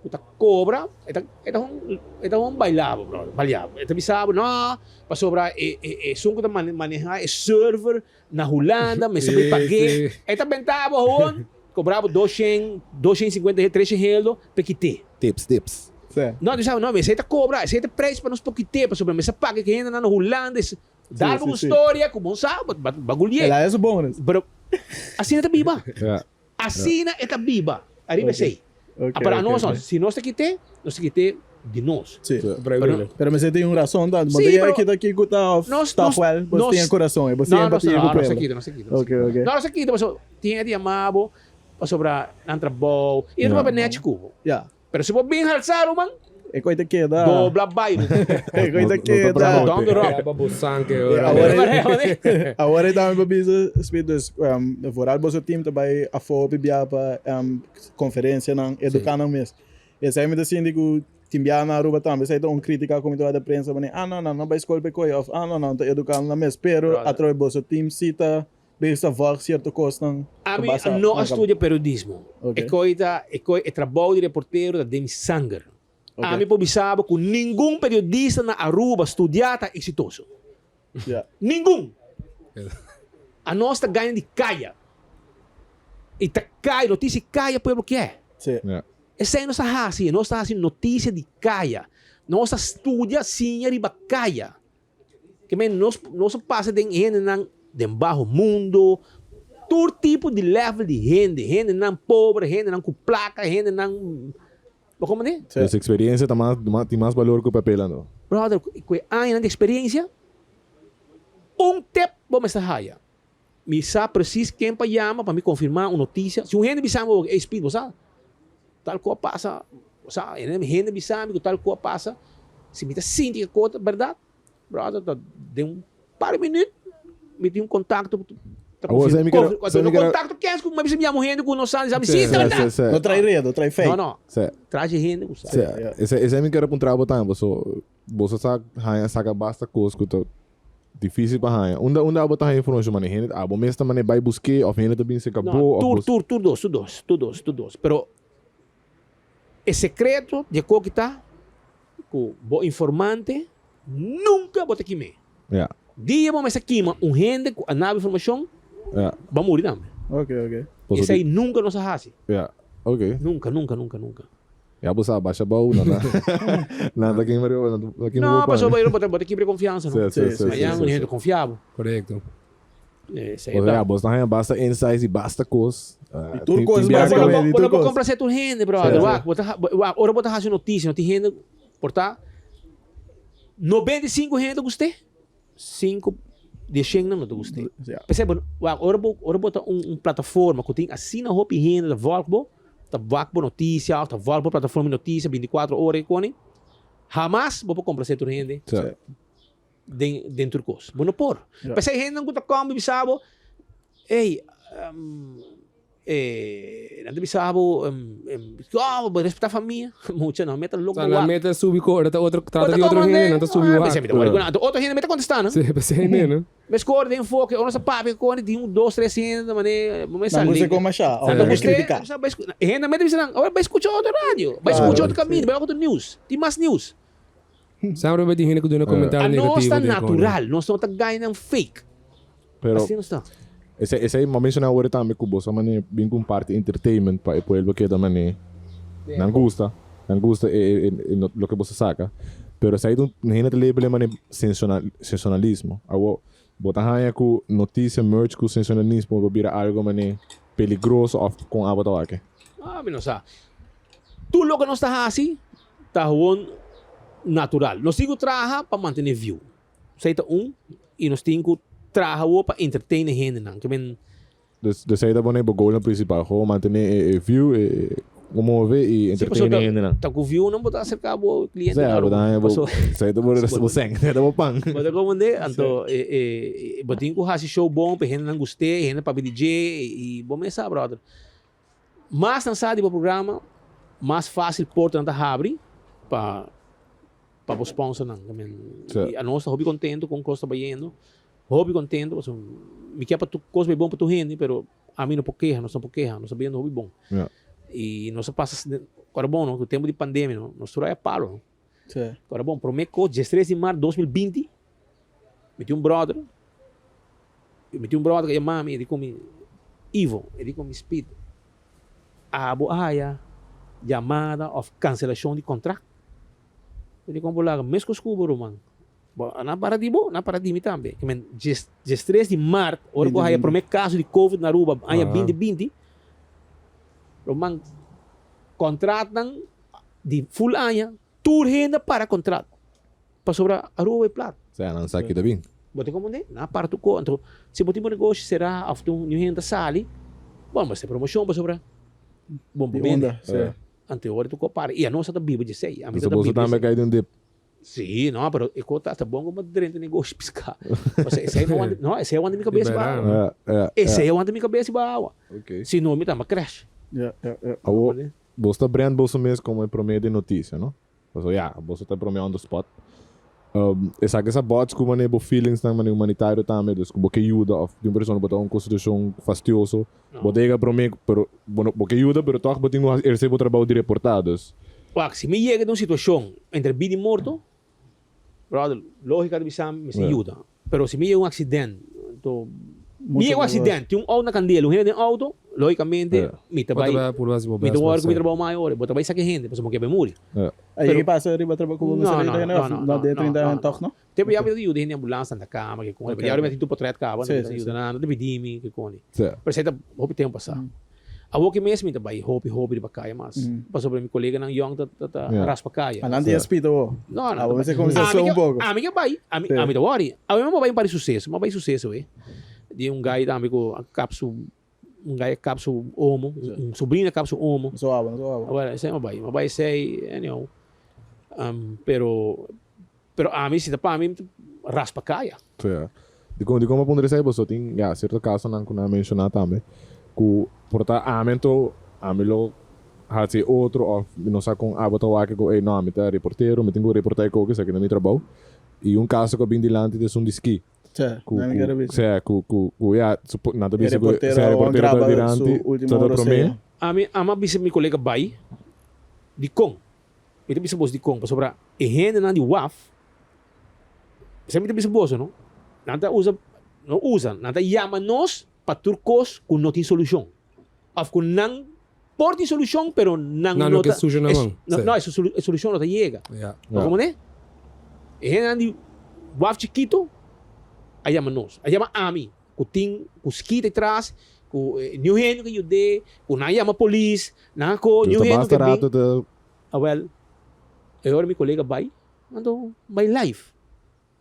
ku ta kobra, e ta, e ta un, e ta un bailabo, brother, baliabo. E ta bisa bo, no, pasobra e, e, esun ku ta mane, maneha e server Na Hulanda mester bai pag'é. E ta benta bo hon, kobra bo doshen, doshen i sinkuenta treshen heldo pa kit'é. Tips, tips. No, tu sabe, no, esei ta kobra, esei ta preis pa nos por kit'é, pasobra mester paga ki hendenan na Hulanda. Dar bo un storia ku bo sa, bo gulié. El a haci su bonus. Pero asina ta biba. Asina e ta biba ariba esei. Pero anos no, si nos ta kit'é, nos ta kit'é di nos. Sí. Pero mester tin un rason tanto. Bo ta yega kita aki ku ta of ta fuel, bo tin e kurason ei, bo tin empatia ku pueblo. No, nos ta kita, nos ta kita. Ok, ok. No, nos ta kita pasobra tin hende yama bo pasobra nan trabou i nan ta papia nechi ku bo. Ya. Pero si bo bin halsa ruman. E koi ta keda. Dobla bai. E koi ta keda. Down the rock. Aba bo sanke ora. Awor e tambe pa bisa Speed dus vooral boso team ta bai afo hopi bia pa conferencianan educa nan mes. Esei mi ta sinti ku tin bia na Aruba tambe esei ta un critica ku mi ta wak den prensa manera ah no nan no bai skol pa e koi of ah no nan ta educa nan mes pero atrobe boso team si ta Bes ta volg cierto cosnan ta Ami basa no a na studia periodismo. Ok. E koi ta, e koi, e trabou di reportero ta den mi sanger. Ok. Ami por bisa bo ku ningun periodista na Aruba studia ta exitoso. Ya. Ningun! Anos ta gaña di kaya. I ta kaya, notisia kaya pueblo kier. Sí. Ya. Esei nos ta hasi, nos ta hasi notisia di kaya. Nos ta studia, siña riba kaya. Ke men nos nos a pasa den hendenan den baho mundo, tur tipo di level di hende, hendenan pober, hendenan ku plaka, hendenan. Bo komprendé? Sí. Dus experiencia ta mas, tin mas balor ku papel anto. Brother, ku e añanan di experiencia, un tip bo mester haya. Mi sa precies ken pa yama pa mi confirma un noticia. Si un hende bisa mi bo, ey Speed, bo sa tal cu a pasa, bo sa, hende bisa mi cu tal cu a pasa, si mi ta sinti cu e cosa ta berdad, brother, ta den un par di minuut mi tin un contacto cu ta Awor, confirma. mi kere- Confirma. mi No kere- contacto kens cu mi bisa mi yama un hende cu no sa, mi si, ta berdad. Sí, sí. No trae redo, trae fake. No, no. Sí. Trae hende cu sa. Sí. Ese, ese mi kere puntra bo tambe, so, boso sa haña saca basta cos cu ta Difícil pa haña. Unda unda abo ta haña informashon manera hende abo mes ta manera bai busk'é òf hende ta bin serka No, bo òf tur, bos. tur, tur dos, tur dos, tur dos, tur dos. Pero e sekreto di e koki ta ku bo informante nunka bo ta kim'é. Ja. Dia bo mester kima un hende ku a naba informashon, Ja. bo a muri tambe. Ok, ok. Pasobra Esei nunka nos a hasi. Ja, ok. Nunka, nunka, nunka, nunka. Ya bo sa basha bou nan ta nan ta kima riba nan ta kima No, bo pan. pasobra bo ta bo ta kibra e konfiansa no. Sí, sí, sí, Mañana sí, un sí. hende konfia bo. Korekto. Esei Osea, ta. bo ta haña basta insights i basta kos. I tur kos Tin biaha basta Bo no Basta bo di no tur por kos. komplase tur hende, brother. Sí. Wak, bo ta wak, ora bo ta hasi notisia, no tin hende por ta 95 hende ta gust'é, 5 di e shennan no ta gust'é. Ja. P'esei bo wak, ora bo ora bo ta un un plataforma ku tin asina hopi hende ta vòlg bo, ta wak bo notisia of ta vòlg bo plataforma di notisia binticuatro ora i koni, hamas bo por komplase tur hende Sí. den den tur kos. Bo no por. Ja. P'esei hendenan ku ta kòm i bisa bo, ey, nan ta bisa bo, oh, bo respetá famia. Mucha nan meta loko Sa nan wak. meta subi ku ora ta otro Bo trata ta di otro komprendé? hende, nan ta subi Ah, wak. p'esei mi ta wòrdu ku nan. Anto otro hende meta kontestá nan. Sí, p'esei meno. Mi score den enfoke, ora nos a papia ku di un, dos, tres hende ta mane, bo mester Nan gusta sali. koma sha, of Nan nan Usted, critica. sa, bai scu- hende mete bisa nan, ora bai scucha otro radio, bai Claro, scucha otro camino, sí. bai otro news, tin mas news. Sempre bai tin hende ku duna A komentario nos negativo ta den kone. natural, nos no ta gainan fake. Pero Asina nos ta. esei esei m'a menciona awor tambe ku bo sa mane bin ku un parti entertainment pa e pueblo keda mane nan gusta, nan gusta e e e loke bo sa saka. Pero esei ta un hende ta label e mane sensacional sensacionalismo. Awor bo ta haña ku noticia merge ku sensacionalismo bo bira algo mane peligroso of kon abo ta wak? Ah, mi no sa. Tur loke nos ta hasi ta gewoon natural. Nos tin ku traha pa mantene view. Esei ta un y nos tin cu traha awor pa entertain e hendenan. Ke men. Dus dus esei ta pone bo goalnan principal, gewoon mantene e e view, e e como bo ve y Sí, entertain pasobra e ta hendenan. ta cu view nan bo ta acerca bo cliente Sea, na bo ta Aruba. haña bo Paso esei ta bo bo sèn, esei ta bo pan. Bo ta comprende? Anto e e bo tin cu haci show bon pa e hendenan gust'é, e hende papia di dje y bo mes sa brother. Mas nan sa di bo programa, mas facil portanan ta habri pa pa bo sponsornan. Sí. I anos ta hopi contento con cos ta bayendo. Hopi contento pasobra mi kier pa tur cos bay bon pa tur hende, pero ami no por keha, nos no por keha, nos ta bayendo hopi bon. Ja. I nos a pasa, ora bon no, cu tempo di pandemia no, nos tur a palo no. Sí. Ora bon, prome cos, diestres di maart 2020, mi tin un brother, mi tin un brother cu a yama mi, e di cu mi, Ivo, e di cu mi, Speed, Abo a haya yamada of cancelacion di contract? Mi di con bo laga mescos cu bo ruman. Bo a na para di bo, na para di mi tambe. Ke men diestres di maart, ora cu a haya prome caso di covid na Aruba, aña 2020, ruman, contratnan di full aña, tur hende a para contrat. Pasobra Aruba bay plat. Sea, nan sa ki ta bin. Bo tin comprende? Nan a para tur cos. Anto, si bo tin bo negoshi cera of tin un hende ta sali, bon, bo haci promocion pasobra bon bo Di bende. unda, sí. Anto e ora tur cos para. Y anos ta biba dje esey. Ami Entonces ta boso biba tambe dje esey. cay den un dip. Sí, no, pero e cos ta bon como drenta negoshi pisca. Pasobra esey no wanta, no, esey a wanta mi cabeza Di ba berdad. awa. Ja, ja, ja. Esey a wanta mi cabeza ba awa. Ok. Si no, mi tamba crash. Ja, ja, ja. Awor, bo ta brand boso mes como e prome den noticia, no? Pasobra ya, boso ta prome on the spot. Esaki sa bots ku manera bo feelings nan manera humanitario tambe, dus ku bo ke yuda of di un persona bo ta un situacion fastioso, bo ta yega prome pero bo no bo ke yuda pero tog bo tin ku eherce bo trabou di reporta, dus. Wak, si mi yega den un situacion entre bida y morto, brother, logica ta bisa mi mester yuda. Pero si mi yega un accident, anto mi yega un accident, tin un auto na candela, un hende den auto, logicamente mi ta bai, mi ta wòrdu ku mi trabou mayor, bo ta bai saka e hende, pasobra bo ke bai muri. Ei ke pasa riba trabou ku bo mester yuda hende òf no den 30 aña tòg no? Tempu ya mi ta yuda hende ambulans na kama ke koni, ya mi tin tur potret kaba, mi ta yuda nan, nan ta pidi mi ke koni. Pero esei ta hopi tempu pasa. Awor ki mes mi ta bai hopi hopi riba kaya mas. Pasobra mi koleganan yòn ta ta ta raspa kaya. Ma nan tin espita bo. No, nan Abo ta mester bai. kuminsá Ami slow ke un poko. ami ke bai. Ami Sí. ami ta wòri. Awe mi a bai un par di suseso. Mi a bai suseso e. Di un gai tambe ku a kap su un gai a kap su omo. Un sobrino a kap su omo. No so abo, no so abo. Awor esei mi a bai. Mi a bai esei anyhow. Pero Pero ami si ta pa mi, mi ta raspa kaya. Sí. Dikon, dikon bo puntra esei? Boso tin, ya, sierto kasonan ku nan a menshoná tambe, ku por ta ami anto ami lo hasi e otro òf mi no sa kon abo ta wak ku, ey, no, ami ta reportero, mi tin ku reportá e koke, esaki ta mi trabou. I un kaso ku a bin dilanti ta esun di ski. Sí, Ku, nan mi ku, kere bisa. sea, ku, ku, ku, ya, supo, nan ta E bisa ku reportero sea a reportero ta graba su dilanti, último ta ta promé. roseo. Ami ama bisa mi kolega bai, dikon? Mi ta bisa boso dikon, pasobra e hendenan di waf, esei mi ta bisa boso no, nan ta usa, no usa, nan ta yama nos pa tur kos ku no tin solushon, òf ku nan por tin solushon pero nan Nan no no ke ta, solushon na man, no, sí. no, e solushon no ta yega. Ya. Bo komprende? E hendenan di waf chikitu a yama nos, a yama ami, ku tin, ku skita atras, ku niun hende ku yud'é, ku nan a yama polis, nan a ko, Dus niun ta hende basta ku bin. rato ta Awel, e ora mi kolega bai, anto bai live.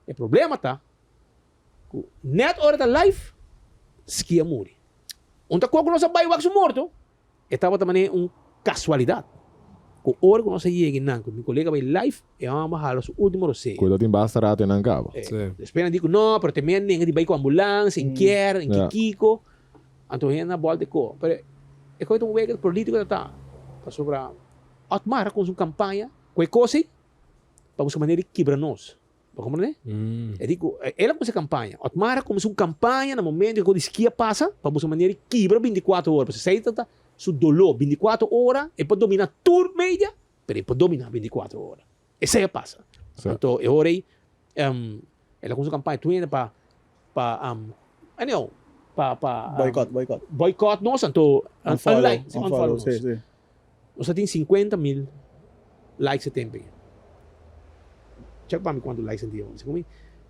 E problema ta ku net ora ta live, Ski a muri. Un ta koku nos a bai wak su morto, e tabata manera un kasualidat ku ora ku nos a yega einan ku mi kolega bai live, e hòmber hala su ultimo rosea. Ku ta tin basta rato einan kaba. Despues nan di ku no, pero te mea nenga di bai ku ambulans, en kier, en kikiko. Anto hende a bòlta e ko. Pero e koe ta un wega politiko ta ta. Pasobra Otmar a kuminsá un kampaña ku e kos ei pa buska manera di kibra nos. Bo komprendé? E di ku el a kuminsá e kampaña. Otmar a kuminsá un kampaña na momento ku e kos di skia pasa pa buska manera di kibra bintikuater ora. Pasobra esei ta ta su doló. Bintikuater ora e por dominá tur media, pero e por dominá bintikuater ora. Esei a pasa. Anto e ora ei el a kuminsá un kampaña tur hende pa pa anyhow pa pa Boycott, boycott. boycott nos anto Unfollow, unlike si unfollow, unfollow sí, nos. sí. Nos a tin 50 mil likes e tempo ei. Check pa mi cuanto likes a tin. Segun mi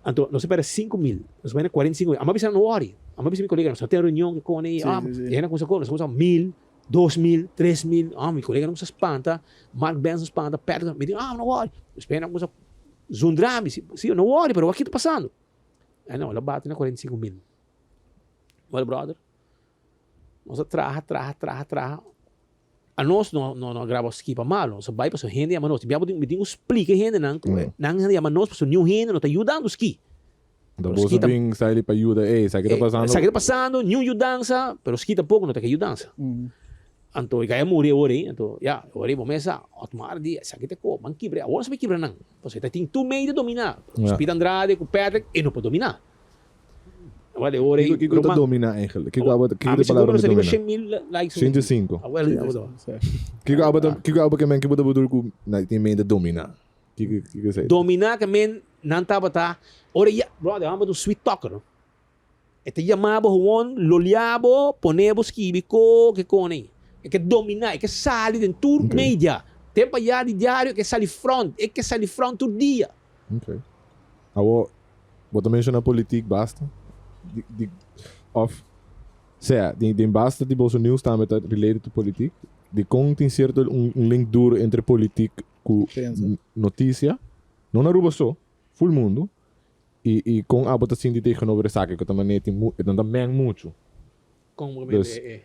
anto nos a perde 5000, nos a perde 45 mil. Amo a bisa no worry, amo a bisa mi colega nos a tin reunion cu con ei, Sí, ah, sí, sí. e hende a cuminsa con, nos a cuminsa mil, 2000, 3000, ah, mi colega a cuminsa spanta, Mark Benson spanta, Patrick, mi di ah no worry. Despues hende a cuminsa zundra mi, si, si, no worry, pero wak ki ta pasando? Eh no, el a bati na 45 mil. Well brother, nos a traha, traha, traha, traha. A nos no, no, no a graba ski pa malo, nos a bai pasobra hende yama nos. Mi tin ku splika e hendenan ku nan yama nos pasobra niun hende no ta yudando ski. Da Pero boso ski ta- bin sali pa yuda, ey, sa ki ta pasando? Sa ki ta pasando, niun yudansa, pero ski tampoco no ta ke yudansa. Anto e kai a muri awor ei, anto ya, awor ei bo mes sa, Otmar di, esaki ta ko, ban kibra, awor nos a bay kibra nan, pasobra e ta tin tur medio dominá, Speed Andrade ku Patrick, e no por dominá. Awor e ora ei, Kiko, kiko ta ruman, dominá eigenlijk? Kiko abo, kiko ami ta sigur palabra nos di a riba dominá? 100 mil likes. 105. Awor, awor. Kiko abo ta, kiko abo ke men, kiko ta bedoel ku na tin mente dominá? Kiko, kiko esei? Dominá ke men nan tabata, ora ya, brother, abo ta un sweet talker, no? E ta yama bo gewoon, lolia bo, pone bo skibi ko ke kon ei. E ke dominá, e ke sali den tur media. Tempo aya di diario e ke sali front, e ke sali front tur dia. Ok. Awor, bo ta menciona politiek basta? Di, di, of, sea, den, den basta di boso nieuws tambe ta related to politiek? Dikon tin cierto un, un link duro entre politiek ku Prensa. noticia? No na Aruba so, full mundo. I, i kon abo ta sinti tegenover esaki ku ta manera tin mu, nan ta meng muchu. Kon bo Dus, eh.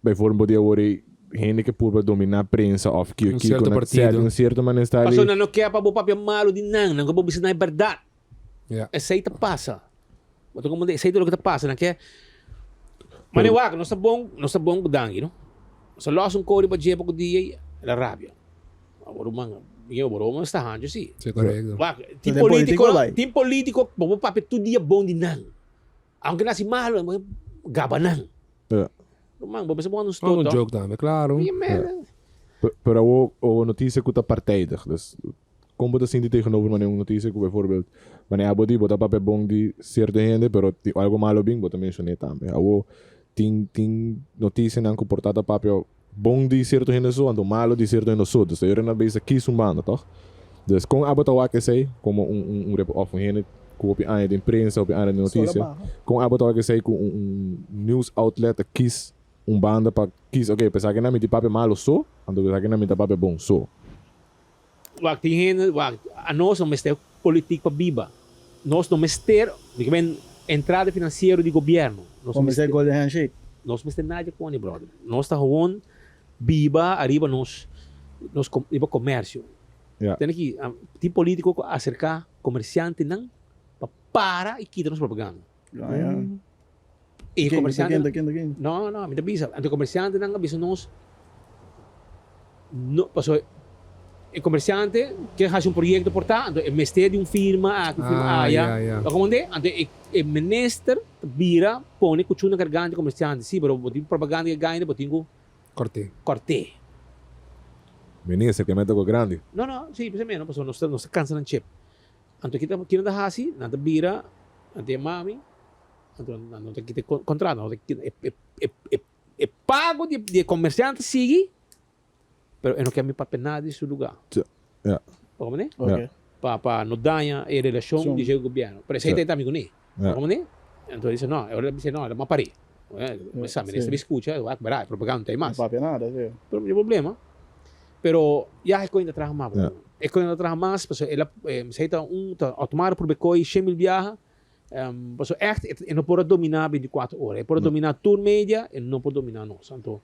bijvoorbeeld di awor ei hende ke purba dominá prensa òf ki Un kiko cierto na partido. sèt un sierto manera sta Pasobra li. nan no ke pa bo papia malu di nan, nan ke bo bisa nan e bèrdat. Ja. Esei ta pasa. Bo ta komprendé? Esei ta loke ta pasa. Nan ke Mane wak, nos ta bon, nos ta bon ku danki, no? Nos a lòs un kò riba dje poko dia i el a rabia. Awor ruman, mi broma sta hancho si. Sí, korekto. Wak, tin Den polítiko, polítiko bai. tin polítiko, bo por papia tur dia bon di nan. Aunke nan hasi malu, bo gaba nan. Ja. Ruman, bo mester pon un Un stop, toch? joke tambe, klaro. Mi man. Pero awor, awor notisia ku ta partijdig. Dus kon bo ta sinti tegenover wanneer un notisia ku bijvoorbeeld wanneer abo di bo ta papia bon di sierto hende pero tin algo malo bin bo ta menshoné tambe. Awor tin tin notisianan ku por ta ta papia bon di sierto hende so anto malo di sierto hende so. Dus ta yora na bisa kies un banda toch? Dus kon abo ta wak esei komo un un un rep of un hende ku hopi aña den prensa hopi aña den Sola notisia baha. kon abo ta wak esei ku un un news outlet ta kies. un banda pa kis, ok, p'esaki nan mi tin papia malo so, anto p'esaki nan mi ta papia bon so. Wak, tin hende, wak, anos no mester politiek pa biba. Nos no mester, mi ke men entrada finansiero di gobierno. Nos no Bo mester mester, golden handshake. nos mester nadie koni, brother. Nos ta gewoon biba ariba nos, nos riba comercio. Ja. Tene ki, tin politico ku a acerca comerciantenan pa para y kita nos propaganda. Ah, ja. E Ken, comerciantenan, ken, ken, ken? No, no, mi ta bisa, anto e comerciantenan a bisa nos, no, pasobra e comerciante kier haci un proyecto por ta, anto e mester di un firma aki, un firma Ah, aya, ja, ja. bo comprende? Anto e e minister ta bira pone cuchu na garganta e comerciante, si, pero bo tin propaganda ke gaina, bo tin cu Corte. corte. Minister, ke meta ku grandi. No, no, si, p'esei meno, pasobra nos ta nos ta cansa nan chip. Anto kita kinan ta haci? Nan ta bira, nan ta yama mi, Anto nan no ta kita e contrato, nan no ta kita e pago di e comerciante sigui, pero e no kier mi papia nada di su lugar. Ja. Bo comprende? Ok. Pa pa no daña e relacion di dje gobierno. Pero esey ta e amigo ni. Bo comprende? Anto e dice no, e ora el a bisa no, el a mas pari. Sa minister a scucha, wak bera, e propaganda no ta ey mas. No papia nada, si. Pero no tin problema. Pero ya e coin ta traha mas, bro. E coin ta traha mas, pasobra el a, esey ta un, ta Otmar purba e coy shen mil biaha. Pasobra ègt e no por a dominá bintikuater ora. E por a dominá tur media, e no por dominá nos. Anto,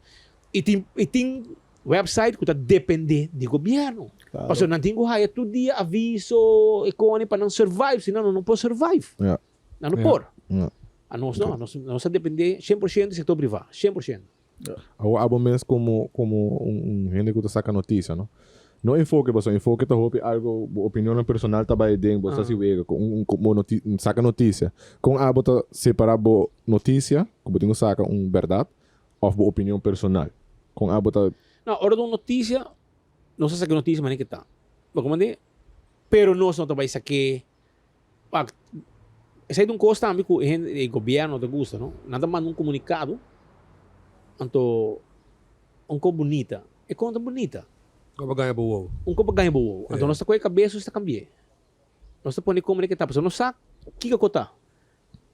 i tin i tin website ku ta dependé di gobièrnu. Pasobra nan tin ku haya tur dia aviso e koni pa nan survive, si no nan no por survive. Nan no por. Anos no, anos nos ta dependé 100% di sektor privá, 100%. Awor abo mes komo komo un hende ku ta saka notisia no. No enfoke pasobra enfoke ta hopi algo bo opinionnan personal ta bai den bo sa si wega ku un bo noti saka notisia. Kon abo ta separa bo notisia ku bo tin ku saka un bèrdat òf bo opinion personal? Kon abo ta. No, ora ta un notisia nos ta saka e notisia manera ke ta. Bo komprende? Pero nos no ta bai sak'é Wak, esei ta un kos tambe ku e hende, e gobièrnu no ta gusta, no. Nan ta manda un komunikado, anto un kos bunita. E kos no ta bunita. Un kos pa gaña bo wowo. Un kos pa gaña bo wowo. Anto nos ta kohe kabes nos ta kambi'é. Nos ta pone kon manera ke ta, pasobra nos sa kiko ku ta.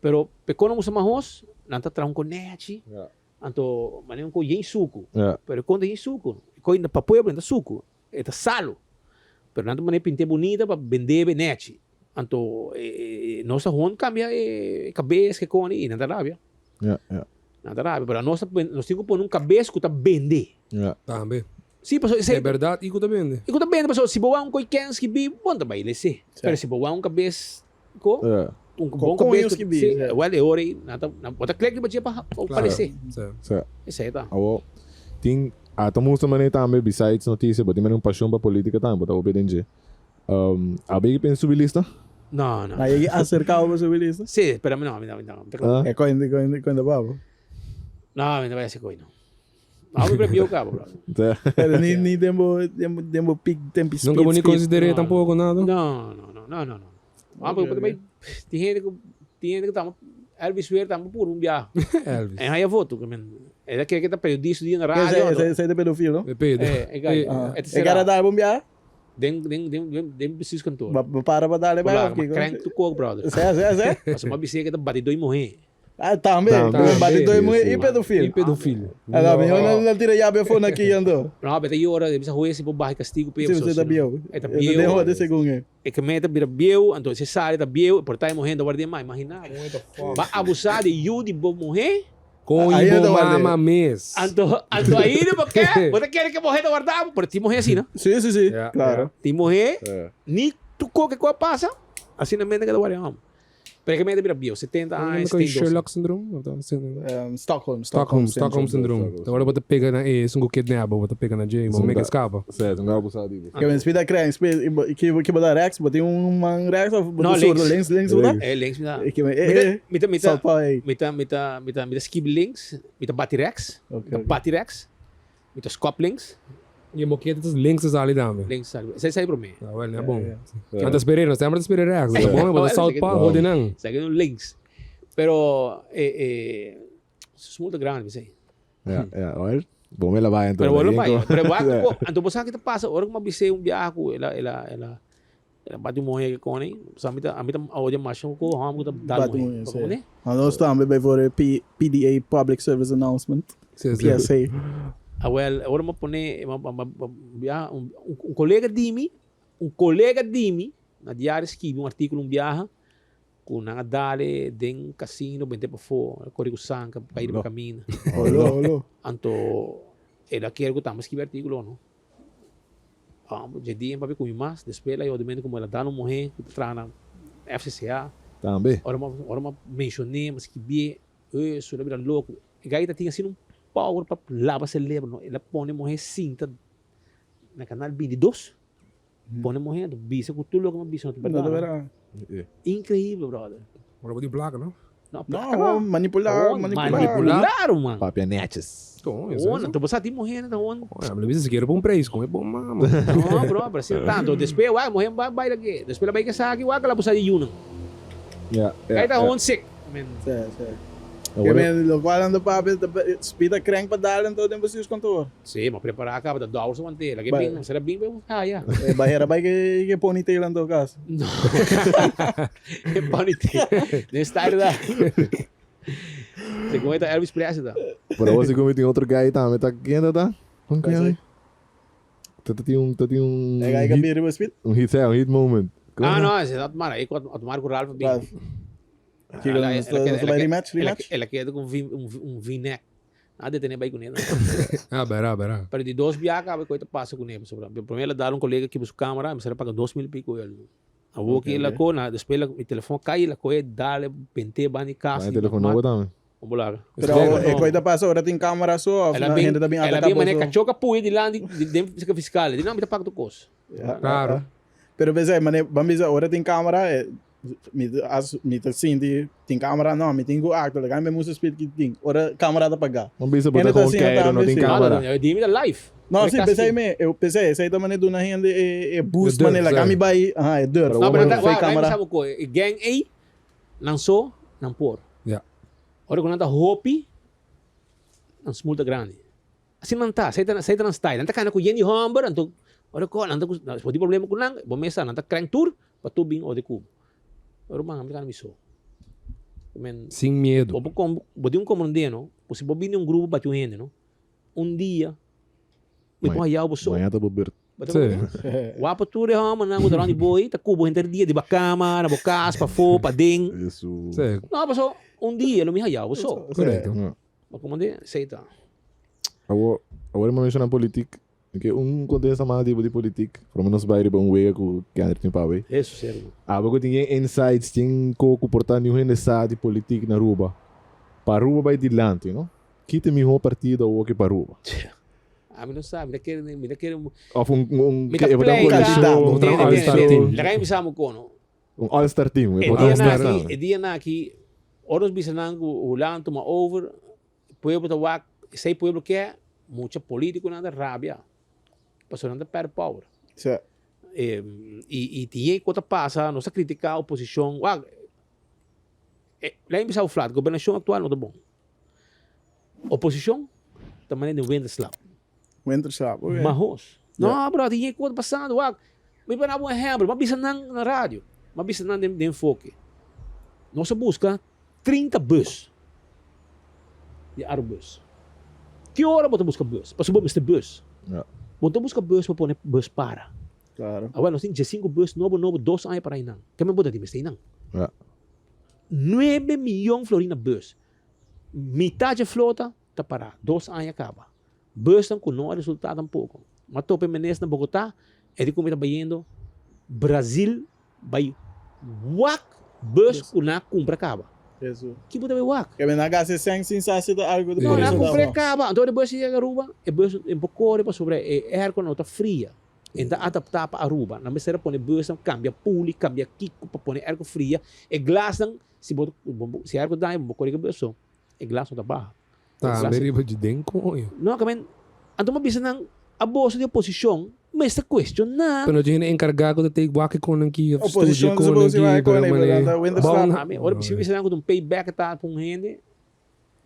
Pero pa e kos no gusta mahos, nan ta traha un konechi, anto manera un kos yen suku. Pero e kos no ta yen suku. E kos pa pueblo no ta suku. E ta salu. Pero nan ta manera pint'é bunita pa bend'é be nechi. Anto nos ta hon cambia e cabes ke koni i nan ta rabia. Ja, ja. Nan ta rabia, pero anos ta nos tin ku pone un cabes ku ta bende. Ja. Tambe. Si, pasobra esei. E berdad i ku ta bende. I ku ta bende, pasobra si bo wak un koi kens skibí, bo no ta bai lese. Pero si bo wak un cabes ko, Ja. un bon Ko cabes koño ku, skibí, si, ja. wel e ora ei nan ta, nan bo ta klek riba dje pa Claro. lese. Si. Si. Esei ta. Awor, tin a ta mustra manera tambe besides noticia, bo tin manera un pasion pa politica tambe, bo ta hopi den dje. A bo yegi pensa subi lista? No, no. A yegi acerca bo pa subi lista? Si, pero mi no, mi no, mi no. Ah. E coin, coin, coin ta babo. No, mi no bai haci coin no. No, mi prefio cabo, bro. Pero ni, ni den bo, den bo, den bo piek, tempi speed, Nunca bo ni speed. consider'é No, tampoco nada? No, no, no, no, no, no. Ah, Ok, porque ok. tin hende cu, tin hende cu tamba, Elvis Weir tamba puro un biaha. Elvis. En haya voto, que men, el a kere que ta periodista di na Ese, radio, ese, anto, ese de pedofilo, no? E pedo. eh, e gai, Ah. e ta E sera cara dal bon biaha? den, den, den, den, den bestuurskantoor. Ba, ba para pa dale bai Hola, of ma kiko? crank tu kok, brother. Se, se, se. Paso ma bisé que ta batidó y muhé. Ah, tambe. Tambe. Batidó y muhé Sí, y sí. pedofil. E pedofil. Ah, no, mihó no, no tira llave afó na ki anto. No, beta yora, bisa hues si por baha castigo pe. Sí, usted ta bieu. E ta E ta bieu. den hode segun e. E que meta bira bieu, anto se sale ta bieu, por ta e muhé no guardia mas, imagina. Ba abusá di yu di bo muhé. Con Ahí bo no ta guardia. mama mes. Anto, anto ahí no por qué? Bo ta kere ke muhé ta guarda bo, pero tin muhé asina. Sí, sí, sí. Ja, Claro. Tin muhé, Sí. ni tu koke ku a pasa, asina mende ke ta guardia hom. Pero ke mende bira bieu, 70 aña, Con 72. Sherlock syndrome? Of dat syndrome? Stockholm, Stockholm, Stockholm syndrome. Stockholm. Ta ora bo ta pega na e, esun ku kidnap bo, bo ta pega na dje, bo meke skapa. Sí, esun ku abusá di bo. Ke men spida kren, spi, ke ke bo ta rechts, bo tin un man rechts of bo No, ta zurdo, links. links, links bo ta? Eh, links mi ta. Ke men, eh, Mi ta, eh, mi ta, mi ta, South Park, eh. mi ta, mi ta, mi ta, mi ta skip links, mi ta bati rechts, Ok, mi ta ok. bati rechts, Mi ta skop links. Je mokete tas links ta sali tambe. Links sali. Esei sali promé. Ah, wel, ja, bon. Ja, ja. Nan ta sper'é, nos semper ta sper'é rechts. Ta bon, bo ta South Park, hodi nan. Esaki ta un links. Pero e e su smul ta grandi, mi sei. Ja, ja, wel. Bon me la bai anto. Pero bo lo bai. Pero bo a anto bo sa ki ta pasa ora ku mi a bis'é un biaha ku el a el a el a el a bati un muhé ke koni. Pasobra ami ta ami ta odia masha ku hòmber ku ta dal Bati muhé. muhé, Bo sí. komprendé? Nos tambe bai for e PDA, Public Service Announcement. Sí, sí. PSA. Awel, ora mi a pone, biaha, un un colega di mi, un colega di mi, na diario skibi un articulo un biaha, cu nan a dale den casino bente pafó, a core cu sanka, cay riba camina. Olo, olo. Anto, el a kere cu tambe skibi articulo, no. Dje dia mi papia cu mi mas, despues el a yoda mi como el a dal un muhe cu ta traha na FCCA. Tambe. Ora mi ora mi mencion'é, mi skibié, eso, el a bira loco. E gai ta tin asina un power pa laba celebro, no. El a pone muhe sinta na canal 22, pone muhe anto bisa cu tur loke mi a bisa no ta No ta berdad, no. berdad. Increíble, brother. Ora bo tin placa, no? No, placa no. No, manipulá, Gewoon manipulá. manipulá, ruman. Papia netjes. Con, eso, Gewoon, eso. anto bo sa tin muhernan ta gewoon. Oye, mi lo bisa sikiera pa un prijs, con e bon mama. No, bro, pero asina tanto. Despues, wak, muher bai baila ke. Despues la bai ke sa aki, wak, la busa di yunan. Ja, ja, Kai ta ja. gewoon sick. Men. Sí, sí. Ke men, lokual ando papia, ta spita krenk pa dal anto den bestuurskantoor. Sí, ma prepará kaba ta dòwers a want'é. Laga e Bai. bin, sera bin bai haya. E bahera bai ke ke ponytail anto kas. No. E ponytail. Den style da. Segun e ta Elvis Presley ta. Pero awor segun mi tin otro guy tambe ta ken ta ta? Kon Cual ken? sei? Ta ta tin un ta tin un E guy ka hit bin riba speed? un hit un hit moment. Kon Ah ta? no, ese Otmar, e ku Otmar ku Ralph a bin. Ralph. Kiko nos ta nos ta bai rematch, rematch? El a keda ku un un V-neck. A detene bai kuné nan. Ah, bera, bera. Pero di dos biaha caba koe ta pasa kuné pasobra prome el a dal un colega kiba su camera mi sali paga 2000 y pico el. Awor ki el a koe na despues mi telefon a cay el a koe dal bente banda di cas. Baña telefon nobo tambe. Como bo laga. Pero awor e koe ta pasa ora tin camera so of El a bin hende ta bin el a ataca bin bo mane so? cacho ka puye dilanti den fiscal. Di no mi ta paga tur cos. Claro. Pero pensei mane ban bisa ora tin camera Mi ta as mi ta sinti tin camera no mi tin cu acto laga mi musa speed ki tin ora camera ta paga. No bisa bo Hende ta ta con asina keiro no tambe tin si. camera. No, di mi ta live. No Ora si casi pensei tin. me eu pensei esei ta mane duna hende e e boost E durf mane laga si. mi bai aha e durf No pero mane ta fake wak mi camera. sa bo koe e gang ei nan so nan por. Ya. Ora ku nan ta hopi nan smul ta grandi. Asina nan ta, esei ta esei ta nan style. Nan ta kana ku yen di hòmber, anto ora ku nan ta ku bo tin problema ku nan, bo mes sa nan ta krenk tur pa tur bin orde ku bo. Ruman, mi ta kana mi so. Men, Sin miedu. bo por kom, bo tin un komprondé no, ku si bo bini un grupo bati un hende no, un dia mi por haya bo so. Mañana ta bo bert. Bo ta komprondé? Wak pa tur e hòmbernan ku ta rònt di bo ei ta ku bo henter dia di bo kama, na bo kas, pafó, paden. Esu. Sí. No, paso un dia lo mi haya bo so. Korekto. Ma como de esey ta. Awor, awor mi a menciona politik, ke un contesta mas di di politik, por lo menos bai riba un wega ku Kendrick tin pawe. Eso si hermano. Abo ku tin yen insights, tin ko ku por ta niun hende sa di politik na Aruba. Pa Aruba bai dilanti, no? Ki ta e miho partido awor ki pa Aruba? Ami no sa, mi ta kere, mi ta kere. Of un, un, Mi ta e por ta un pleita. coalicion, Bo ta un Tene, all-star tene, team. Laga mi bisa bo kono. Un all-star team. E E por ta un dia all-star nan aki, team. e dia nan aki, Ora nos bisa nan ku Hulanda tuma over, pueblo ta wak, esei pueblo ke, mucha politikonan ta rabia, pasobra nan ta pèrdè power. Sí. I tin e ku ta pasa, nos ta kritiká oposishon, wak, laga mi bisa bo flat, gobernashon aktual no ta bon. Oposishon ta manera di winterslaap. Winterslaap, oké. Mahos. No, bro, tin e ku ta pasando, wak, Mi por daba un ehempel, mi a bisa nan na radio, mi a bisa nan den enfoke. Nos a buska 30 bus di Arubus. Ki ora bo ta buska bus? Pasobra bo mester bus. Bo no ta buska bus pa pone bus para. Awor nos tin diesinku bus nobo nobo dos aña para einan. Keme bo ta di mester einan? Nuebe miyon florin na bus. Mitad dje flota ta para. Dos aña kaba. Busnan ku no a resultá tampoko. M'a topa e menes na Bogotá, e di ku mi ta bayendo Brazil bai wak bus ku nan a kumpra kaba. Ki bo ta bai wak? Ke nan a gasta e sèn sin sa si ta algu No, nan a kumpra e kaba. Anto ora e bus yega Aruba, e bus no por kore pasobra e airco no ta fria. E no ta adaptá pa Aruba. Nan mester a pone busnan kambia puli, kambia kiko pa pone airco fria. E glasnan, si bo si airco daña bo por kore ku e bus so e glas no ta baha. Tambe riba dje den koño. No, ka men, anto mi a bisa nan, a boso di oposicion mester cuestiona. Pero no tin hende encarga cu ta take wak e konan ki of studia Oposicion e konan suppose ki wak e pero konan, pero nan ta mane winter bou slaap. na. Ami, ora si mi bisa nan cu ta un payback ta pa un hende,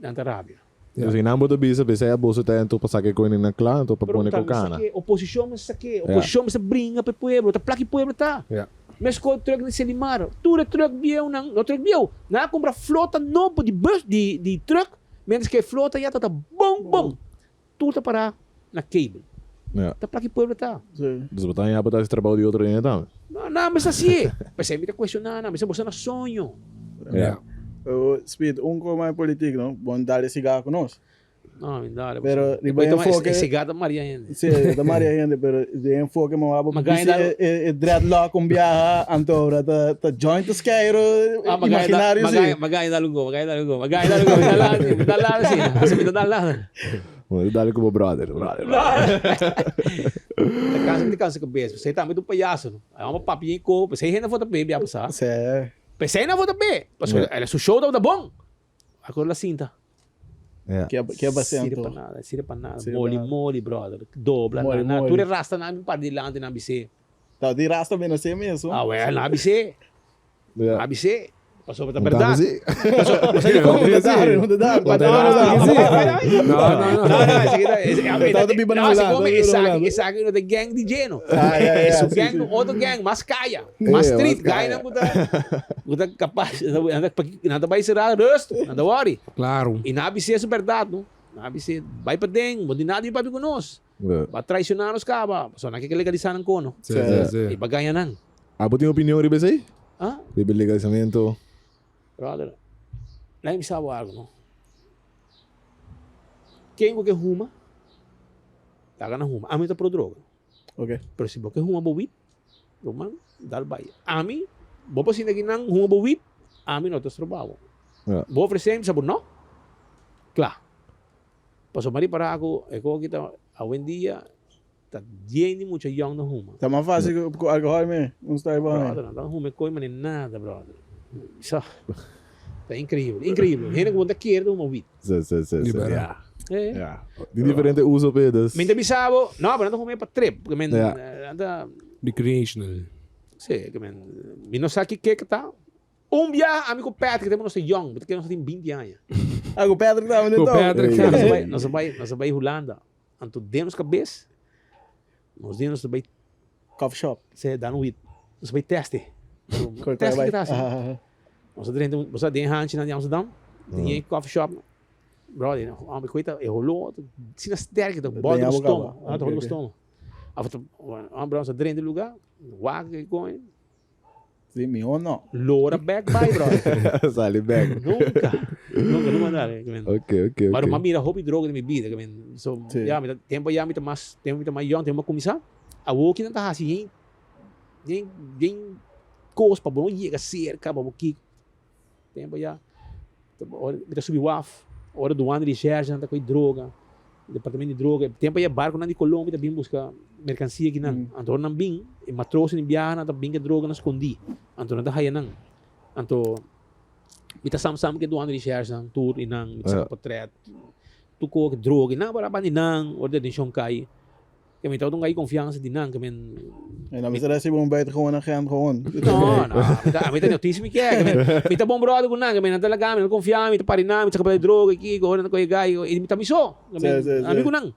nan ta rabia. Dus si nan bo ta bisa, p'esei a boso ta ento pa saka e konan na kla, anto pa Pero pone ta ku mester kana. ke, oposicion mester sake, oposicion mester bringa pa e pueblo, ta plaki pueblo ta. Meskos truck di Selimar, tur e truck bieunan, no truck bieu, nan a kumpra flota nobo di bus, di truck. Mientras que e flota ya ta ta bon bon. Tur ta para na cable. Ja. Ta plaki pueblo ta. Sí. Dus bo ta haña bo ta haci trabou di otro hende tambe. No, nan mester hacié. P'esei mi ta cuestioná nan, mi sa bo sta na soño. Ja. Pero Speed, un ko mai politiek no, bon dale siga ku nos. No, mi dale. Pero riba e enfoke. E siga ta maria hende. Sí, ta maria hende, pero de enfoke mo abo bisi e, e dreadlock un biaha, anto ora ta ta joint ta skeiro ah, imaginario sí. Magay dal go, magay dal go, magay dal go, mi dal mi dal sí, mi dal lado. Bueno, dale como brother, brother. Ta cansa, mi ta cansa cabeza. Você também um payaso, no? Aí uma papi em co, você ainda vota bem, bia passar. Sí. Pensei na vota bem. Paso, ela su show da bom. Agora la cinta. Ja. Ke ke Sirve basento. pa nada, sirve pa nada. Sirve pa Moli, nada. moli, brother. Dobla, Moli, na, na. moli. Tur e rasta na mi par dilante na bisé. Ta di rasta bena se meso. Ah, well, na bisé. Ja. Na bisé. Pasobra ta Não tá berdad. assim? Não te dar, não te dar. Não te dar. No, no, no. No, no, esaki ta, esaki, Tá ta, biba na no, Hulanda, come, tá biba na esaki, Hulanda. esaki no ta gang di dje, no. Ah, ja, ja, Su sí, gang, sí. otro gang, mas kaya, mas Eh, street, mas guy kaya. nan ku ta, ku ta kapas, nan ta, nan ta bai sera rust, nan ta worry. Claro. I nan a bis'é su bèrdat, no. Nan a bis'é, bai paden, bo di nada di papia ku nos. Ja. Bo a traishoná nos kaba, pasobra nan ke legalisá nan kono. Sí, sí, sí. I pa gaña nan. Abo tin opinion riba esei? Ah? Riba e legalisamento? Brother, laga mi bisa bo algu, no. Ken ku ke huma, laga nan huma. Ami ta pro droga. Ok. Pero si bo ke huma bo wit, ruman, dal bai. Ami, bo por sinta kinan huma bo wit, ami no ta stroba bo. Ja. Bo ofresé, mi bisa bo no. Kla. Pasobra mi a ripará ku e koki ta awendia ta yen di mucha yòn ta huma. Ta mas fácil ku alkohòl me, un stoi bo Brother, nan ta huma e koi manera nada, brother. Sa, ta increíble, increíble. Hende ku bo ta kere ta huma wit. Sí, sí, sí, sí. Libera. Ja. Eh. Ja. Di diferente uso p'e, dus. Mi ta bisa bo, no, pero nan ta huma e pa trip. Ke men, Ja. nan ta, Recreational. sí, ke men, mi no sa ki ke ta. Un biaha ami ku Patrick tempu nos ta yong, mi ta kere nos ta tin binti aña. Ah, ku Patrick tambe Ku enton. Patrick Nos a tambe. bai, nos a bai, nos a bai Hulanda. Anto den nos kabes, nos di nos ta bai Coffee shop. Se dan wit. Nos a bai teste. Koi Teste bai. ke ta hasi. Aha, aha. Nos a drenta, bo sa den hanchinan di Amsterdam, den e coffee shop. Brother, hombre, koe ta e holó ta asina sterk, ta bòlta Den bo abo stoma. kaba. Ta Ok, bòlta bo ok. stoma. Af ta, hombre, nos a drenta e lugá, wak e koe. Sí, mihó no. Lora bek bai, brother. Sali bek. Nunca. Nunca, nunca andar. Ok, ok, ok. Maar mi mira hopi droga den mi bida. Ke men, so, Sí. ya, mi ta, tempo ya mi ta mas, tempo mi ta mas yong, tempo mi a kuminsá. Awor kinan ta hasi yen, yen, yen kos pa bo no yega serka, pa bo kiko. Tempo ya, ora mi ta subi waf, ora douane recherche nan ta koe droga, departamento di droga. Tempo ya barconan di Colombia ta bin busca mercancia akinan. Anto ora nan bin, e matroosnan di biaha nan ta bin ku e droganan skondí. Anto nan ta haya nan. Anto mi ta sam sam ku e douane recherche nan tur i nan, mi ta saka potret, tur koe droga i nan por a banda di nan ora detenshon kai. Ke mi tabata un gai konfiansa di nan, ke men. En dan mester recibi un buitengewoon agent gewoon. No, no, ami ta, ami ta noticia mi kier. Ke men, mi ta bon brother ku nan, ke men nan ta laga mi, nan ta konfia mi, mi ta pari nan, mi ta saka droga aki, ku ora nan ta kohe gai, i mi ta mi so. Ke men, Sí, sí, sí. ami ku nan.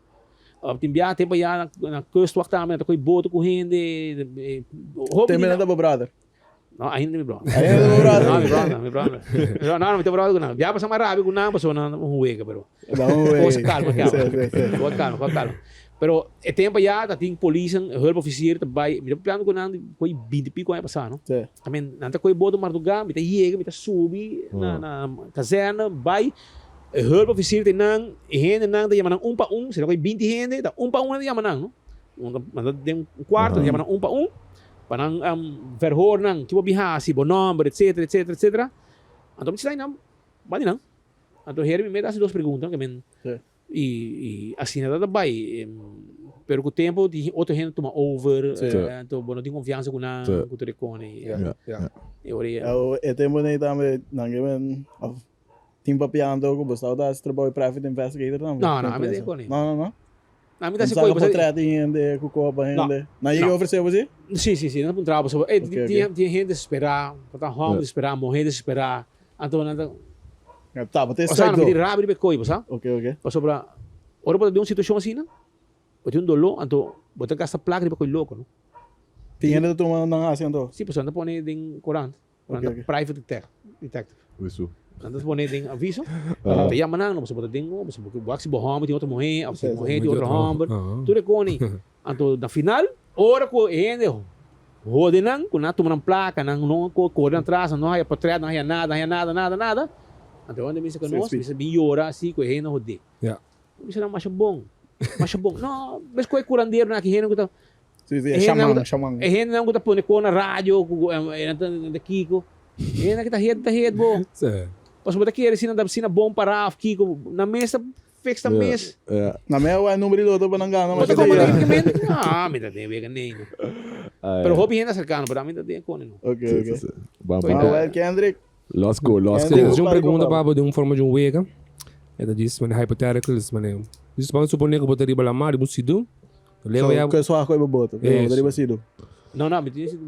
Tin biaha tempo ya na kustwacht tambe, nan ta kohe boto ku hende, hopi Te di men nan nan. ta bo brother. No, ainda mi brother. Ainda bo brother. No, mi brother, mi brother. No, no, mi ta brother ku nan. Ya pasa mas rabia ku nan, pasobra nan ta un huega, pero. Da un huega. Cosa calma, calma. Sí, sí, sí. Cosa calma, cosa calma. Pero e tempo ya ta tin policen, hulpofficier ta bai, mi ta papiando ku nan koe binti pico aña pasa, no? Sí. I mean, nan ta koe boto marduga, mi ta yega, mi ta subi na na kazerne, bai, e hulpofficier ta nan, e hendenan ta yama nan un pa un, si nan koe binti hende, ta un pa un nan ta yama nan, no? Nan ta den un cuarto, nan ta yama nan un pa un. Pa nan verhoor nan, ki bo bin hasi, bo nomber, etcetera, etcetera, etcetera. Anto mi stai nan, bani nan. Anto heri mi mester hasi dos pregunta, ke men, i i asina ta ta bai. Pero ku tempo tin otro hende tuma over, anto bo no tin konfiansa ku nan, ku tur e kone. E ora e. E tempo nei tambe nan ke men of tin papiando ku bo tabata hasi trabou di private investigator tambe? No, no, ami no tin kone. No, no, no. Na mi ta Nan hasi saka koi pasobra. potret di hende ku kopa hende. Nan yega ofresé bo si? Si, si, si. Nan ta puntra bo pasobra, ey, tin tin hende desesperá, por ta hòmber desesperá, muhé desesperá. Anto nan ta. Ta, bo ta Osea, estrikto. mi tin rabia riba e koi, bo sa? Ok, ok. Pasobra ora bo ta den un situashon asina, bo tin un doló, anto bo ta gasta plaka riba koi loko, no? Tin hende ta tuma nan hasi anto? Si, pasobra nan ta pone den korant. Nan ta private detective. Wisu. Nan ta pone den aviso. Nan ta yama nan, bo ta den, bo wak si bo homber tin otro muhé, of si muhé tin otro homber. Tur e koni. Anto na final, ora ku e hende hode nan, ku nan a tuma nan plaka, nan no kore nan tras, nan no haya portret, nan no haya nada, nan haya nada, nada, nada. Anto e hende bisa ku nos, bisa bin yora asi ku e hende a hode. Bisa nan masha bon, masha bon. No, bes ku e kuranderonan aki hende ku ta. Sí, sí, e shaman, shaman. E hendenan ku ta pone kos na radio, ku nan ta nan ta kiko. E hendenan ki ta het ta het bo. Sí. Pasobra bo ta kere si nan ta asina bon pará òf kiko, nan mes ta fix nan mes. Nan mes a wak number di loto pa nan gana Bo ta masha komo dia. den kimen? No, mi ta den wega nei no. Pero hopi hende a serka no, pero ami ta den kone no. Ok, Sí, ok. sí, sí. Ban Ah, pa. well, Kendrick. Los go, los Kendrick, go. Esei un Pari pregunta pa pa bo den un forma di un wega. E ta djis manera hypothetical, manera, djis ban supone ku bo ta riba lamar di bo sidu. Leo ya. Ke suaco e boto. Eso. Bo riba sidu. No, no, mi tin sidu.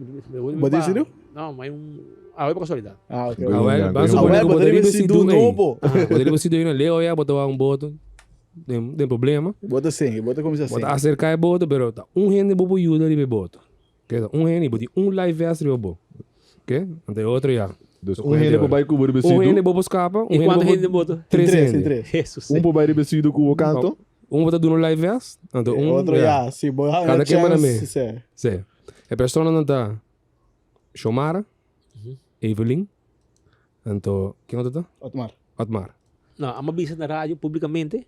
Bo tin sidu? No, ma un awe pa casualidad. Ah, ok. Ah, well, ban Ah, supone well, ku bo bo ta riba riba sidu sidu ei. nobo. Bo ta riba sidu ei, Leo ya bo ta wak un boto den den problema. Bo ta sing, bo ta kuminsá Bo sing. ta aserká e boto, pero ta un hende bo por yuda riba e boto. Ke ta un hende, bo tin un life vest riba bo. Ke? Anto e otro ya. Dus un hende por bai ku bo riba sidu. Un hende bo por skapa, un I hende kuantu bo hende por den boto? Tres Tres, hende. tres. Jesus. Un por bai riba sidu ku bo kanto. Un bo ta duna un life vest, anto un Otro ya, si bo haña Kada ken pa nan chance, mes. si. Sí. E personanan ta Shomara, Evelyn, anto ken otro ta? Otmar. Otmar. No, amo a bisa na radio publicamente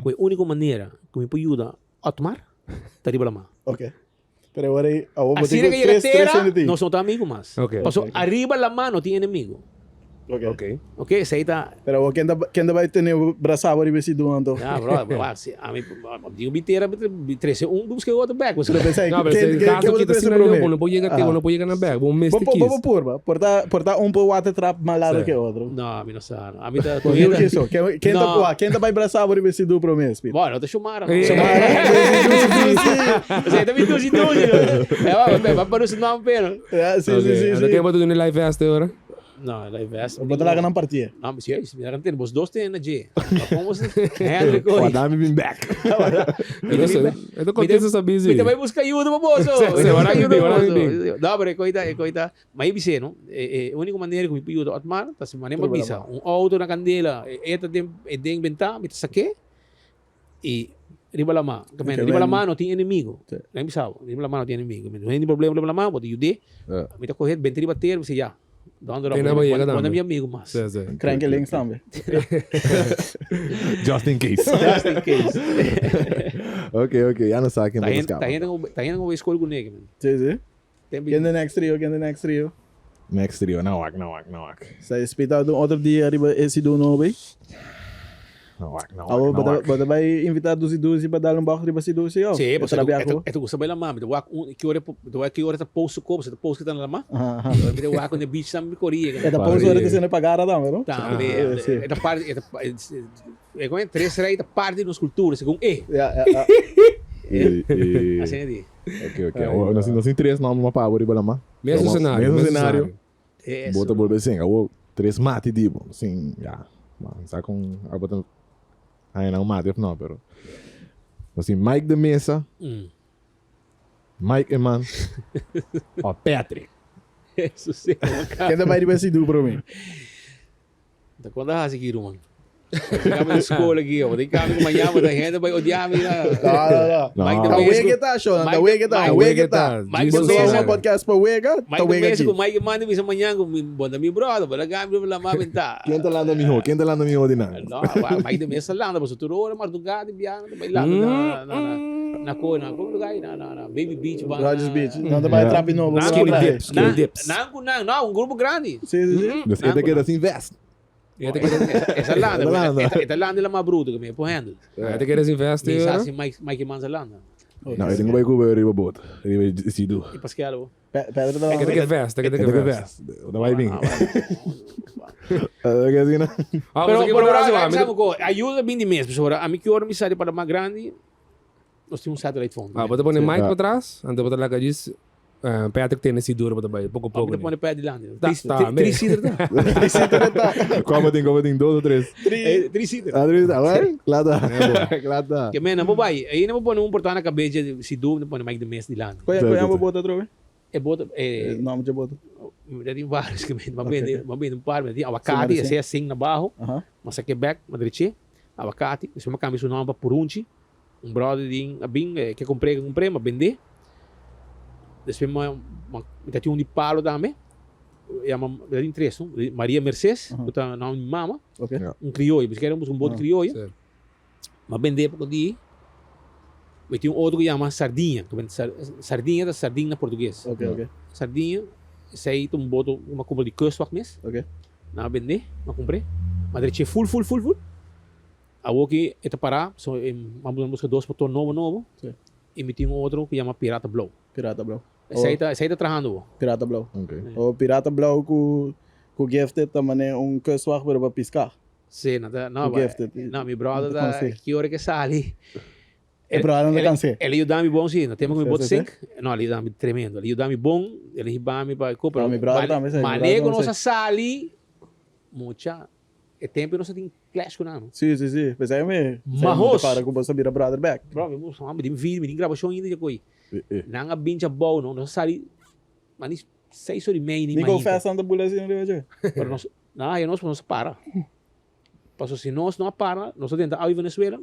ku e úniko manera ku mi por yuda Otmar ta riba la man. Ok. Pero awor ei, awor bo Asina tin ku que llega tres, tres tera, hende tin. nos no ta amigo mas. Ok. Paso ariba la mano tin enemigo. Ok. Ok. Ok, esei ta. Pero awor ken ta, ken ta bai tene brasa bo riba e sidu anto? Ya, bro, bo, si ami, digo bi tera, bi trese un, bi buska e otro bek. Pero pensei, No, pero ken, si ken, caso ken bo ta kita trese asina leu, prome? bo no por yega te, bo no por yega na bek, bo Bo mester por, bo kis. por purba. Por ta, por ta un por water trap mas largo Sí. ke otro. No, ami no sa. Ami ta. Bo digo kiso, ken, ken ta, No. wak, ken ta bai brasa bo riba e sidu prome, Speed? Bueno, ta Shomara. Eh. Shomara, sí, sí, sí. Esei ta mi dushi dushi. E va, va pa nos nom pero. Ja, sí, sí, sí, Anto sí. ken bo ta duna life vest te ora? No, life vest. Bo ta laga nan partie. No, mi si, mi laga ten, bos dos ten na dje. Ma kon bos Hendrik hoy. Guarda mi bin back. E ta contesta sa busy. Mi ta bai busca ayuda pa boso. Sí, sí, ora mi bin, ora mi bin. No, pero e koita, e koita. Ma e bis'é, no, e e úniko manera ku mi por yuda Otmar ta si manera mi a bisa, un outo na kandela, e ta den e den bentá, mi ta sak'é i riba lamá. Ke men, riba lamá no tin enemigo. Nan a bisa bo, riba lamá no tin enemigo. Mi no tin problema riba lamá, bo ta yud'é. Mi ta kohe benta riba tera, mi bisa ya, dònder op, bo no mi amigo mas. Cranky links tambe. Just in case. Just in case. Ok, ok, ya nos sa ken bo ta skapa. Ta hende ta hende ku bo skol kuné, ke men. Sí, sí. Ken de next trio? Ken de next trio? Next trio, na wak, na wak, na wak. Sa spita un otro dia riba e sidu nobo ei. Na wak, na wak, Abo na wak. bo ta bai invita Dusi Dusi pa dal un bocht riba sidu si of? Sí, E pasobra trabia e ta ku. e ta gusta bai lamá. Mi ta wak un ki ora e ta wak ki ora e ta post su kopo, si e ta post ki ta na lamá. Aha, aha. Mi ta wak ku na beach tambe mi kori E ta post ora e ta sende pa gara tambe, no? Tambe. Sí. E ta parti e ta e komo e tres rei ta parti di nos kultura segun e. Ya, ya, ya. Asina e di. Ok, ok. Awor nos nos tin tres nomber mas pa abo riba lama. Mesun scenario, Mesun mesun scenario. scenario. Bo ta bolbe sin. Awor tres mati di bo. Sin, ya. Ma sa con abo ta haña nan mati of no, pero nos tin Mike de Meza, Mike Eman o Patrick. Eso sí. Ken ta bai riba e sidu prome? Ta cuando haci ki ruman? Cambio di school aki, bo tin cambio cu mañana bo ta hende bay odia mi na. No, no, no. Mike de Ta Meza wega ta, Shona, ta wega ta, wega ta. Mike de Bo Meza. un podcast pa wega, ta Mike de wega Meza aki. cu Mike manda bisa mañana cu mi bo ta mi brother, bo ta cambio la ma benta. Ken ta landa miho? Ken ta landa miho di nan? No, Mike de Meza landa pasobra tur ora marduga di biaha ta bay landa na na na na na como lugar na na na Baby Beach ba. Rogers Beach. Nan ta bay trapi nobo. Skinny dip, skinny dips. Nan cu nan, no, un grupo grandi. Sí, sí, sí. Dus e ta keda sin vest. E ta keda Esa landa, e ta landa la mas bruto cu mi por handle. E ta keda sin vest. Mi sa si Mike Mike Mansa landa. No, e tin cu bay cu riba boot, riba Sidu. Y paskel bo. Pedro ta E ta keda vest, e ta keda vest. Ta bay bin. Ta keda asina. Pero pero pero ayuda bin di mes, pasobra ami ki ora mi sali pa la mas grandi. Nos tin un satellite phone. Ah, bo ta pone mic pa tras, anto bo ta laga djis Patrick tene si duro bo ta bai poko poko. Bo ta pone Pat dilanti. Ta, ta, Tri seater ta. Tri seater ta. Kua bo tin, kua bo tin? Dos o tres? Tri. Tri seater. Ah, tri seater. Awel, kla ta. Kla ta. Ke men, nan bo bai. Ayi nan bo pone un porta na kabes dje si duro, bo ta pone mic di mes dilanti. Koe, koe bo bota atrobe? E boto, e... E nòmber dje boto? Mi ta tin vários ke mi a bende, mi a bende un par, mi ta tin awakati, esei a sing na baho, mi a sak'é bèk, mi a drech'é, awakati, despues mi a kambia su nòmber pa Purunchi, un bròder di a bin ke kumpr'é ke kumpr'é, mi a bend'é, despues mi mi ta tin un di palo tambe, yama, mi ta tin tres no, Maria Merces, ku ta nòmber di mi mama, un krioyo, mi kere buska un boto krioyo. Mi a bendé poko di mi tin un otro ku yama sardiña sardiña ta sardin na portugues sardiña esei ta un boto ku mi a kumpra di kustwacht mes nan a bendé mi a kumpr'é mi a drech'é ful ful ful ful awor ki e ta pará pasobra mi a buska dos motor nobo nobo i mi tin un otro ku yama pirata blou esei ta esei ta trahando bo Pirata blou o pirata blou ku ku gifted ta manera un kustwacht pero pa piská. Sí, no ta, no, no, mi brother ta, ki ora ke sali. E brother no ta cansé. El a yuda mi bon, sí, no tempo ku mi bot sink. No, el a yuda mi tremendo. El a yuda mi bon, el a hiba mi pa e pero mi brother tambe sa. Mane ku nos a sali, mucha, e tempo nos a tin clash ku nan. Sí, sí, sí. P'esei mi, Mahos. para ku bo sa bira brother bek. Bro, mi mi tin video, mi tin grabashon ainda dje ko'i. Nan a bincha abou, no, nos a sali, mani seis ora i mei ni mainta. Ni go fast nan ta bula asina riba dje. Pero nos, Na ya nos nos para. Paso si nos no a para, nos a tenta awi Venezuela,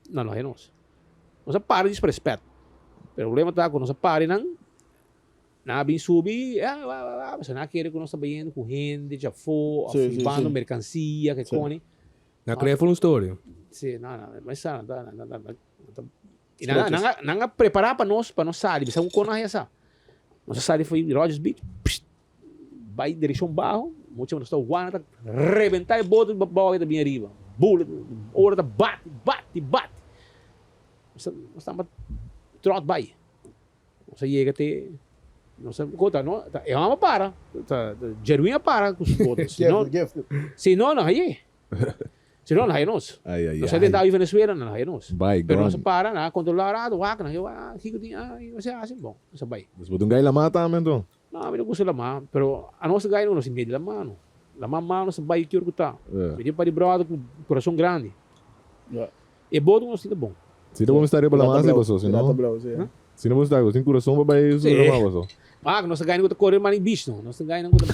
nan no haya nos. Nos a para djis pa respet. Pero problema ta ku nos a para nan, nan a bin subi, ah, wa, wa, wa, pasobra nan a kere ku nos ta bayendo ku hende djafó, òf hibando merkansia, ke koni. Nan a krea for un storia. Si, no, no, mester sa, nan ta, nan ta, nan ta, i nan, nan a, nan a prepara pa nos, pa nos sali, bisa ku kon nan haya sa. Nos a sali for di Rogers Beach, psht. Bai direkshon baho, mucha nos ta wana ta rebenta e bote bao ta bin ariba. Bula, ora ta bati, bati, bati. Nos ta, nos tamba trot bai. Nos a yega te, nos a kota no, ta e hòmber a para, ta Jerwin a para ku su bote. Si no, si no, no haye. Si no, no haya nos. Ay, ay, Nos a ay. tenta bai Venezuela, no haya nos. Bai, Pero nos a gone. para, nan a kontrolá rato, wak, nan a ah, kiko tin, ah, nos a hasi, bon, nos a bai. Nos bota un gai lamá tambe anto. No, ami no gusta lamá, pero anos gai no nos tin miedu di lamá no. Lamá mal nos ta bai kior ku ta. Mi tin un par di bròder ku kurason grandi. E boto ku nos tin ta bon. Si ta bon sta riba lamá si paso, si no, si no bo sta tin kurason pa bai subi lamá paso. Ma nos ta gainan ku ta kore mani beach no, nos ta gainan ku ta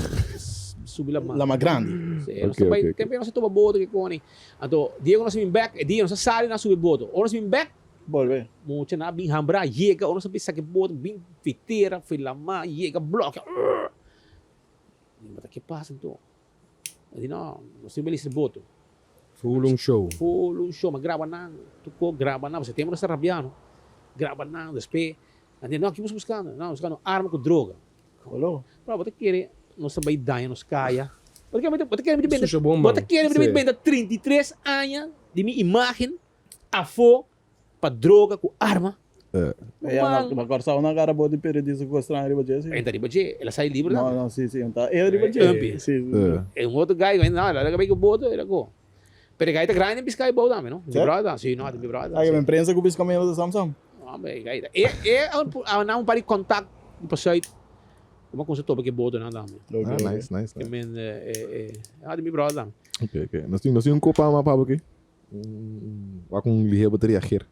subi lamá. Lamá grandi. Si, nos ta bai, tempu nos ta tuma boto ke koni. Anto dia ku nos a bin bèk, e dia nos a sali nan a subi boto. Ora nos a bin bèk, Bolbe. Mucha nan a bin hambra, yega, ora nos a bin saki bot, bin fitera, fi lama, yega, blokia, urr. Mi mata ke pasa anto? Mi di no, nos tin belis di boto. Full un show. Full un show, mi a graba nan, tur ko graba nan, pasobra e tempo nos ta rabia no, graba nan, despues nan di no, ki bo sta buskando? No, buskando arma ku droga. Olo. Bro, bo ta kere nos ta bai daña nos kaya? Bo ta kere, bo ta kere mi ta benta, Susha bon bo ta man. kere mi ta Sí. benta 33 aña di mi imagen Afó pa droga ku arma. Ya, na Kòrsou nan agarra bo di periodista ku kos strang riba dje, si. E ta riba dje, el a sai liber No, tambe. no, si, si, ta e riba dje. Umpie. Si, si. E un otro guy, no, el a bai ku boto, el a go. Pero e guy ta grandi den piská e bou tambe, no? Mi brother tambe, si, no, mi brother Ay, si. men prensa ku piskamentu ta sam sam. No, hombre, e guy ta, e, e a nan un par di kontak di pasùit, kuma ku nos a topa ku e botonan tambe. Ah, nice, nice, Ke nice. men, e, e, ah, di mi brother tambe. Ok, ok. Nos tin, nos tin un kopa ama pa bo aki. Wak un lihe bo ta reageer.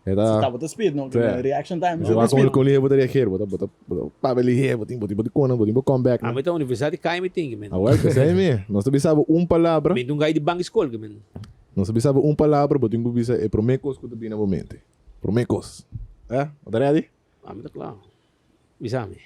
E ta. Si tabata speed no, Sí. reaction time. Si wak un lihe bo ta reageer, bo ta bo ta bo ta papia lihe, bo tin bo tin bo tin kona, bo tin bo come back. Ami ta universidad di kai mi tin ki men. Awel, p'esei mi, nos ta bisa bo un palabra. Mi ta un gai di bank di skol ki men. Nos ta bisa bo un palabra, bo tin ku bisa e promé kos ku ta bini na bo mente. Promé kos. Eh, bo ta ready? Ami ta kla. Bisa mi.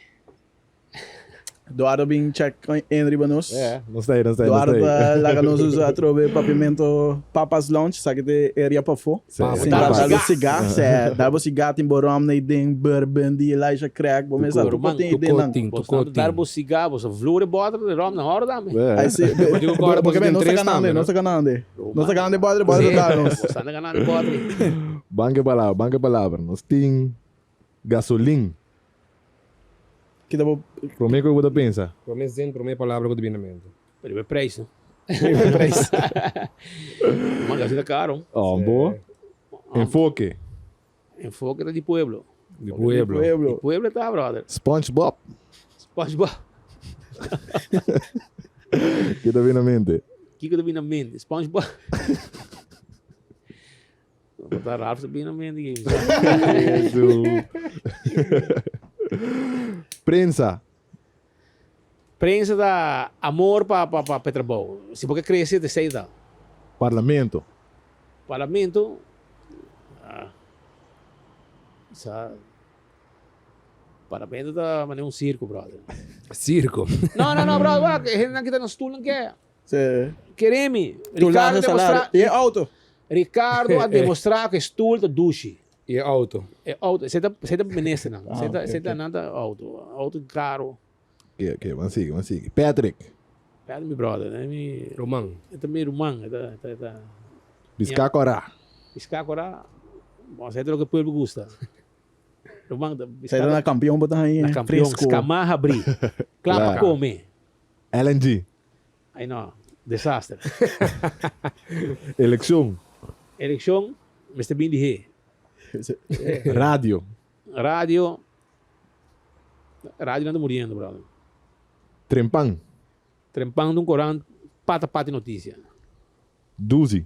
Eduardo bin check in riba nos. Yeah, nos ta ahí, nos ta ahí, nos Eduardo ta ta ahí. laga nos usa atrobe Papiamento Papa's Lounge, sa ki te area pafó. Sí, Papa Sin Dal dal bo siga. siga, sè, dal bo siga tin bo rom na den, bourbon di Elijah Craig, bo mesa Tuko, tuko tin Tuko den nan. tin, Bos tuko nan dar tin. bo siga, bos a vloer e bòter di rom na hòrda mi. Yeah. Ai si, Bo tin ku kòrda porque bos men tin nos ta tres ganando, tambe, nos no? ta ganando. Nos ta ganando e bòter, e bòter Sí, ta dal nos. bos ta ganando e bòter. Banke palabra, banke palabra. Nos tin gasolin. Kita bo. Promé ku bo ta pensa. Promé zin, promé palabra ku ta bini na mente. Promé prijs, no? Promé prijs. Man, gasolin ta karo. Oh, bo. Enfoke. Enfoke ta di pueblo. Di pueblo. Di pueblo. Di pueblo ta, brother. SpongeBob. SpongeBob. Kiko ta bini na mente? Kiko ta bini na mente? SpongeBob. Bo ta Ralph ta bini na mente. Jesu. Prensa. Prensa ta amor pa pa pa pa trabou. Si bo ke krese ta esei ta. Parlamento. Parlamento ah sa parlamento ta manera un circo brother. Circo. No no no brother wak e hendenan kita na stoelnan ke. Sí. Kere mi. Tu Ricardo laga demostra salario. I e auto. Ricardo a demostra ku e stoel ta dushi. I e auto. E auto, esei ta esei ta ministernan. Ah, Esei ta ok, esei ta ok. nan ta auto. Auto caro. Oké, oké, ban sigui, ban sigui. Patrick. Patrick mi brother, e mi Ruman. E ta mi ruman, e ta e ta e ta. Piská kòrá. Piská kòrá, bon esei ta loke pueblo gusta. Ruman ta Esei ta na kampion bo ta haña Na kampion, fresco. skamá habrí. Kla pa Klaar. kome. LNG. Ay no, desaster. Elekshon. Elekshon mester bin di he. Radio. Radio, radio nan ta muriendo brother. Trempan. Trempan ta un korant pata pata notisia. Duzi.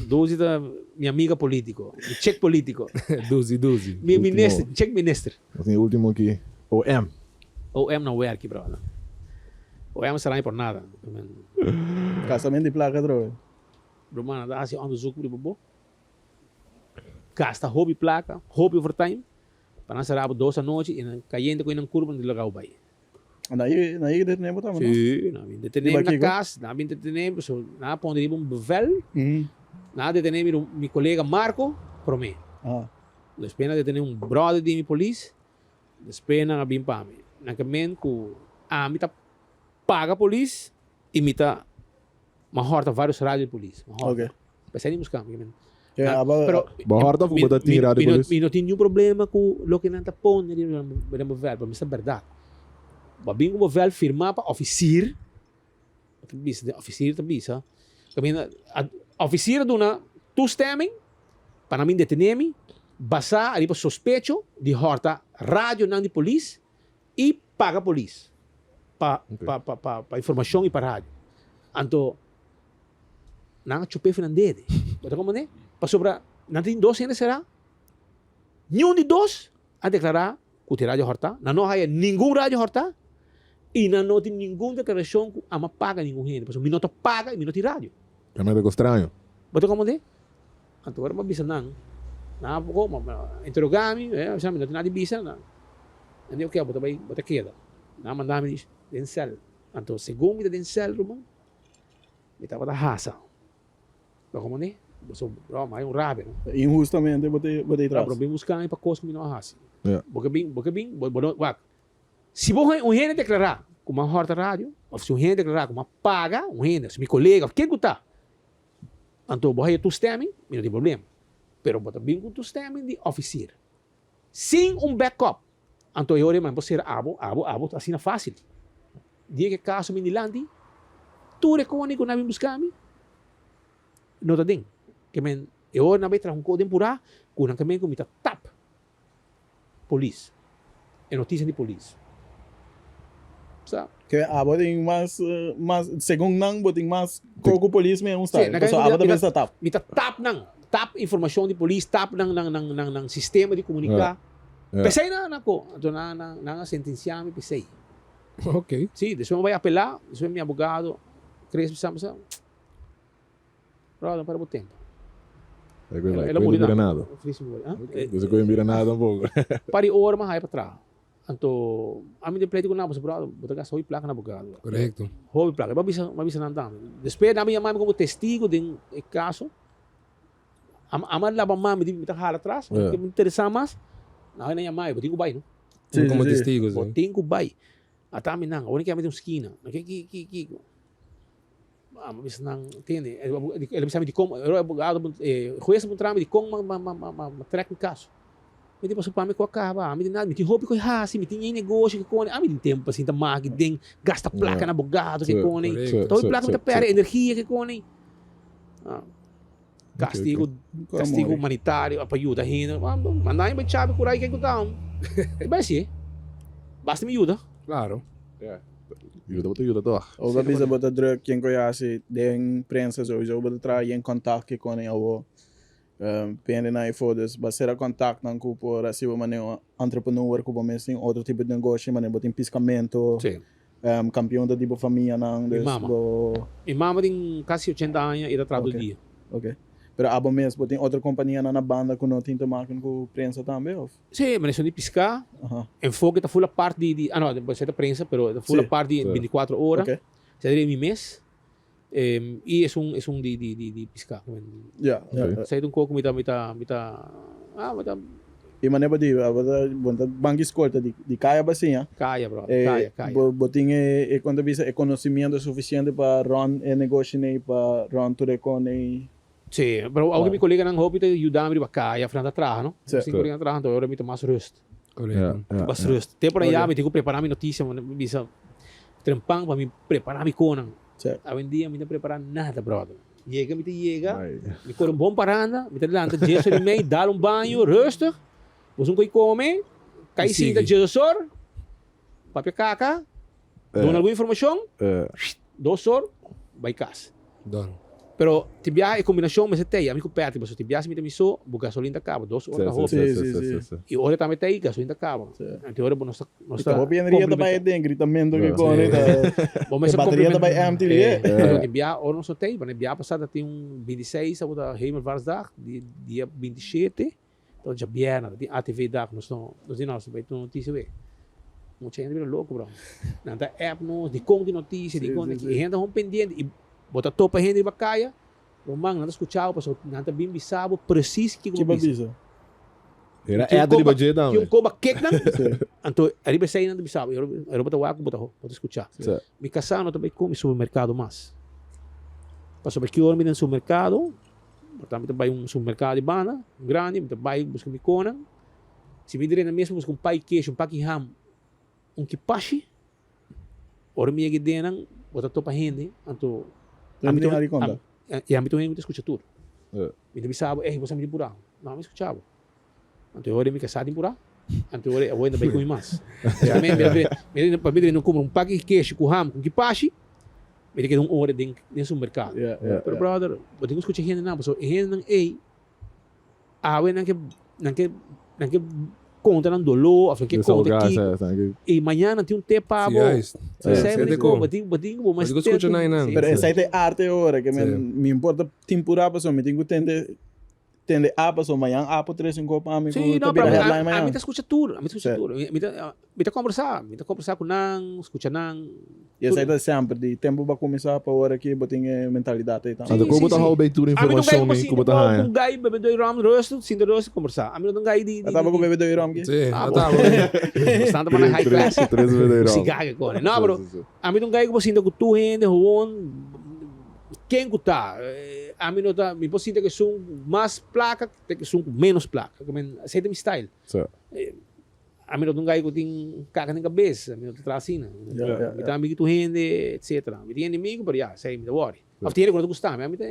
Duzi ta mi amiga politico, mi check politico. Duzi, duzi. Mi minister, check minister. Nos tin e ultimo aki, OM. OM no werki brother. OM sera por nada. Gastament di placa atrobe. Ruman ta haci onderzoek riba bo. Gasta hopi placa, hopi overtime, pa nan sera bo dos anochi y nan cayente cu nan curva nan ta laga bo bay. Na e na e detene bo taba no? Sí, nan a bin detene Riba mi na kiko? kas, nan a bin detene mi, pasobra nan a pone riba un bevel, nan a detene mi mi kolega Marco prome. Despues nan a detene un brother di mi polis, despues nan a bin pa mi. Nan ke men ku ami ta paga polis i mi ta mi a hòrta varios radio di polis, mi a hòrta. P'esei ni buska mi. Pero Bo hòrta of bo ta tin radio polis? Mi no tin niun problema ku loke nan ta pone riba nan bevel, pasobra mi sa bèrdat. Bo a bin ku bevel firmá pa òfisir, bo ta bisa, den òfisir ta bisa, kaminda òfisir a duna toestemming pa nan bin detené mi basá riba sospecho di hòrta radionan di polis i paga polis pa pa informashon i pa radio. Anto Nan a chup'é for nan dede. Bo ta comprendé? Pasobra nan tin dos hende será. Niun di dos a deklará ku tin radio hòrtá. Nan no haya ningun radio hòrtá i nan no tin ningun deklarashon ku ama paga ningun hende. Pasobra mi no ta paga i mi no tin radio. Ta mester ku straño. Bo ta comprendé? Anto ora mi a bisa nan, nan a poko interogá mi, a bisa mi no tin nada di bisa. Nan di oke, bo ta bai, bo ta keda. Nan a manda mi den sèl. Anto segun mi ta den sèl, ruman. Mi tabata hasa. Lo como ni? Boso broma, hay un rabia, no? Inhustamente bo ta bo ta Pero tras. bin busca mi pa cos cu mi no a haci. Ja. Bo ke bin, bo ke bin, bo no, wak. Si bo un hende declara cu mi a horta radio, of si un hende declara cu mi a paga un hende, si mi colega of ken cu ta, anto bo haya toestemming, mi no tin problema. Pero bo ta bin cu toestemming di officier. Sin un backup. Anto e ora e man por sera abo, abo, abo, asina fácil. Dia ke kaso bin dilanti, tur e koni ku nan bin buska mi, no ta den. Ke men, e ora nan bai traha un ko den purá, ku nan ke men ku mi ta tap polis, e notisia di polis. Sa. Ke abo tin mas, mas, segun nan bo tin mas ko ku polis mi un Sí, style. nan ke men Pasobra ku abo ta mi ta, bisa tap. mi ta tap nan, tap informashon di polis, tap nan, nan, nan, nan, nan sistema di komuniká. P'esei nan a ko, anto nan, nan, nan a sentensiá mi p'esei. Ok. Sí, despues mi bai apelá, despues mi abogado Chris bisa mi sa, Brother, no perde bo tempo. El a muri nada. Despues ku e mira nada tampoco. Par di ora mi a haya pa traha. Anto ami den pleito ku nan, pasobra brother, bo ta gasta hopi plaka na abogado. Korekto. Hopi plaka. Mi a bisa, mi a bisa nan tambe. Despues nan a yama mi komo testigo den e kaso. Ama laba man mi di mi ta hala atras, mi ta interesa mas. Nan a yama mi, bo tin ku bai no. Sí, Como testigo, Bo tin ku bai. Ata mi nan, awor ke ami den un skina. Ki ki ki ki. Ama bisa nan, tende. El a bisa mi dikon, e abogado, e hues a puntra mi dikon ma ma ma ma trek mi kaso. Mi di pasobra pa mi ku a kaba, ami di nada, mi tin hopi ku hasi, mi tin e negoshi ke kone, ami tin tempu pa sinta maki den, gasta plaka na abogado ke kone. Tur e plaka mi ta perde, energia ke kone. Castigo, castigo humanitario pa yuda hende. Manda mi bai chabi curai ken cu ta. E bai hacié. Basta mi yuda. Claro. Yuda bo ta yuda toch. Of a bisa bo ta druk ken cu ya haci den prensa sowieso bo ta traha yen contact ke con e awo. Pende nan efo, dus ba sera contactnan cu por haci bo manera un entrepreneur cu bo mes tin otro tipo di negoshi, manera bo tin piscamento, campeon ta di bo famianan, Mi dus mama. bo. Mi mama tin casi ochenta aña y ta traha tur dia. Ok. Pero abo mes bo tin otro companianan na banda cu no tin te maken cu prensa tambe of? Si, manera esun di pisca, enfoke ta full apart di, ah no, bo ta prensa pero ta full apart di binticuatro ora, esei ta di mi mes. I esun esun di di di di piská. Ja, ja, ja. Esei ta un kos ku mi ta mi ta mi ta ah mi ta. I manera bo di bo ta bo ta banki skol ta di di kaya bo siña. Kaya brother, kaya, kaya. Bo bo tin e e kon ta bisa e konosimiento sufisiente pa run e negoshi nei pa run tur e kon nei. Si, pero aunke mi koleganan hopi ta yuda mi riba kaya afnan ta traha no. Si. Sin koleganan traha anto ora mi ta mas rust. Korekto. Mas rust. Te por aya mi tin ku prepara mi notisia mi bisa trempan pa mi prepara mi konan. Awendia mi no prepara nada brother. Yega mi ta yega, mi kore un bon paranda, mi ta lanta dies or i mei, dal un baño rustig, boso un koi kome, kai sinta dies or, papia kaka, duna algun informashon, 2 or, bai kas. Done. Pero tin biaha e kombinashon mester tei, ami ku Patrick, pasobra tin biaha si mi ta mi so, bo gasolin ta kaba, 2 ora ta hopi. I ora tambe tei, gasolin ta kaba. Anto ora bo nos ta, nos Ta ta hopi energia ta bai komplementa. den gritamento ke kone ta Bo e mester bateria ta bai komplementa. empty lihe. Anto tin biaha ora nos no tei, pasobra biaha pasá ta tin un 26 tabata Hemelvaartsdag, di dia 27, tabata djabièrnè, ta tin ATV dag, nos no, nos di no, nos ta bai tuma notisia wei. Mucha hende bira loko bro. Nan ta app nos, dikon tin notisia, dikon tin aki. E hende ta hon pendiente i bo ta topa hende riba kaya, ruman nan ta skucha bo pasobra nan ta bin bisa bo presis kiko bo bisa. Era app riba dje tambe. Tin un koba kek nan, anto ariba esei nan ta bisa bo, i bo ta wak ku bo ta skucha. Mi kasá no ta bai kome supermerkado mas. Pasobra ki ora mi den supermerkado, por tanto mi ta bai un supermerkado di banda, un grandi, mi ta bai buska mi konan. Si mi drenta mes mi buska un pai kesh, un paki ham, un kipashi, ora mi yega den nan, bo ta topa hende, anto ami ta konta. I ami ta un hende ku ta skucha tur. Mi ta bisa bo, ey, bo sa mi tin purá. No, mi skucha bo. Anto e ora mi kasá tin purá, anto e ora awor e no bai ku mi mas. Mi pa mi drenta kumpra un paki kesh ku ham ku kipashi, mi ta keda un ora den supermerkado. Pero brother, bo tin ku skucha hendenan, pasobra e hendenan ey Awe nan ke nan ke nan ke konta nan doló of nan ke konta kiko i mañana nan tin un te pa bo. Esei bo tin ku bo tin bo tin ku bo mester skucha nan nan. Pero esei ta e arte ora ke men mi importa tempura pasobra mi tin ku tende tende a pasobra mañan a por trese un kos pa mi ku ta bira headline mañan. Ami ta skucha tur ami ta skucha tur mi ta Mi ta kombersá, mi ta kombersá ku nan, skucha nan. I esei ta semper, di tempu bo a kuminsá pa ora ki bo tin e mentalidat ei tambe. Anto ku bo ta hou bei tur informashon ei ku bo ta haña? Ami no un gai ku bebe doi rom rustig, sinta rustig kombersá. Ami no ta un gai di. A taba ku bebe doi rom ki? Sí, a taba. Bastante pa nan high class. Tres bebe doi rom. Sigar ke kore. No, pero ami ta un gai ku bo sinta ku tur hende gewoon ken ku ta. Ami no ta, mi por sinta ku esun ku mas plaka te ku esun ku menos plaka. Esei ta mi style. Ami no ta un gai ku tin kaka den kabes, ami no ta traha asina. Mi ta amigu tur hende, etsetera. Mi tin enemigu, pero ya, esei mi ta wòri. Òf tin hende ku no ta gusta mi, ami ta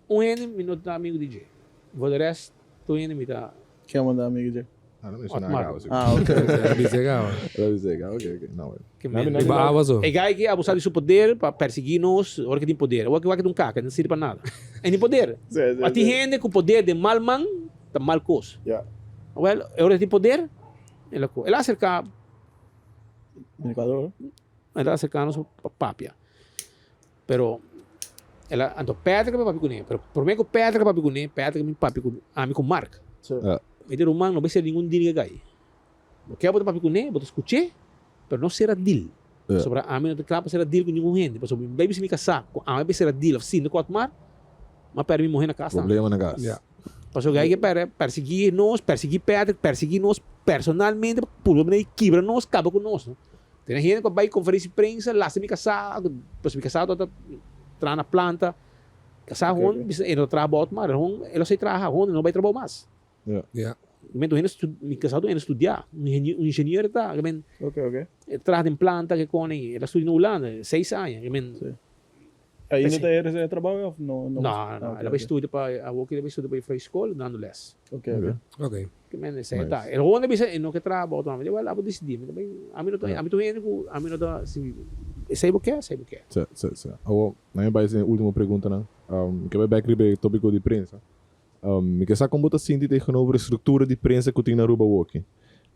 un hende mi no ta amigu di dje. For de rest, tur hende mi ta. Ken bo ta amigu dje? Otmar. Ah, ok. Era bisega awa. Era bisega, ok, ok. No, bueno. Riba awa so. E gai ki abusá di su poder pa persiguí nos ora ki tin poder. Awor ki wak ta un kaka, no sirbi pa nada. E tin poder. Ma tin hende ku poder den mal man. Ta mal kos. Wel, e ora e tin poder, el a ko. El a aserká, el a aserká nos pa papia. Pero, el a, anto Patrick a papia kuné. Pero promé ku Patrick a papia kuné, Patrick a bin papia ku ami ku Mark. Mi di, Ruman, no bai ser ningun deal ku e kai. Bo ke bo ta papia kuné, bo ta skuch'é, pero no sera deal. Pasobra ami no ta kla pa sera deal ku ningun hende. Pasobra mi bai bisa mi kasá ku ami a bai sera deal òf sinta ku Otmar, mi a pèrdè mi muhé na kas tambe. Problema na kas. Pasobra ke pèrdè, pèrsiguí nos, pèrsiguí Patrick, pèrsiguí nos personalmente pa purba manera di kibra nos, kaba ku nos. Tene hende ku a bai konferensia di prensa, lastra mi kasá, pasobra mi kasá tabata traha na planta. Kasá hon bisa e no ta traha bo Otmar, hon e lo sai traha, hon e no bai trabou mas. Ja. Mi tu hende mi casado tu hende studia, un ingeniero ta, ke men Ok, ok. e traha den planta ke kone, el a studia na Hulanda 6 aña, ke men. Sí. Ainda ta eherce e trabou of no? No, no, no, el a bai studia pa, awor ke el a bai studia pa e school dando les. Ok, ok. Ok. Ke men esei ta. El honden bisa e no ke traha bo otro, mi di well abo disidi, mi ta bai, ami no ta, ami ta un hende ku ami no ta, si esei bo ke, esei bo ke. Sí, sí, sí. Awor, nan e bai hasi e ultimo preguntanan. Mi ke bai bek riba e topiko di prensa. Mi ke sa kon bo ta sinti tegenover e struktura di prensa ku tin na Aruba awoki.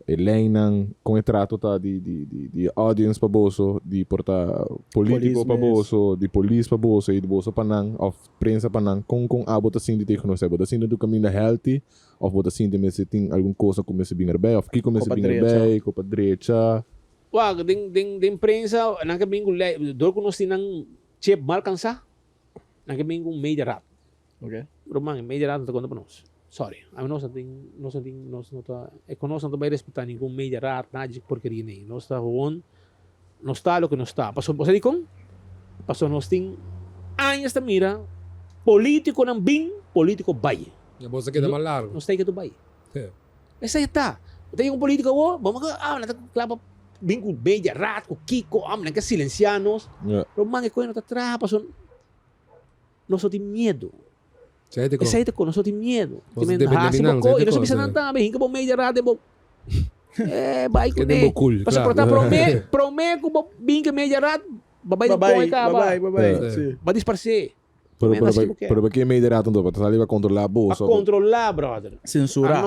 E leinan, kon e trato ta di di di di e audience pa boso, di por ta politico pa boso, di polis pa boso i di boso pa nan of prensa pa nan. Kon kon abo ta sinti tegenover esei? Bo ta sinti un kaminda healthy of bo ta sinti mester tin algun cosa ku mester bin erbij of kiko mester bin erbij, ko pa drecha? Wak, den den den prensa nan ke bin ku lei, dor ku nos tin nan chep mal kansa, nan ke bin ku media rap. Ok. Ruman, e media raad no ta konta pa nos. Sorry. Ami nos no tin, nos no tin, nos no ta, e ku nos no ta bai respetá ningun media raad, nada di porkeria nei. Nos ta gewoon, nos ta loke nos ta. Pasobra, bo sa dikon? Pasobra nos tin añas ta mira politikonan bin, politiko bai. Ya bo sa keda mas largu. Nos ta e ke tu bai. Esei ta. Bo ta yega un politiko awor, bo a ah, nan ta kla pa bin ku media raad, ku kiko, am, nan ke silensiá nos. Ruman, e koe no ta traha pasobra. Nos no tin miedu. Esei ta kon, nos no tin miedu. Nos ta depende di nan, I nos ta bisa nan tambe, hinka bo media raad den bo bai kuné. Pasobra por ta promé, promé ku bo bin ku e media raad, bo bai den kon e kaba. Bo a disparsé. Pero pero pa ke media raad anto? Pa ta sali pa kontrolá boso? Pa kontrolá, brother. Sensurá.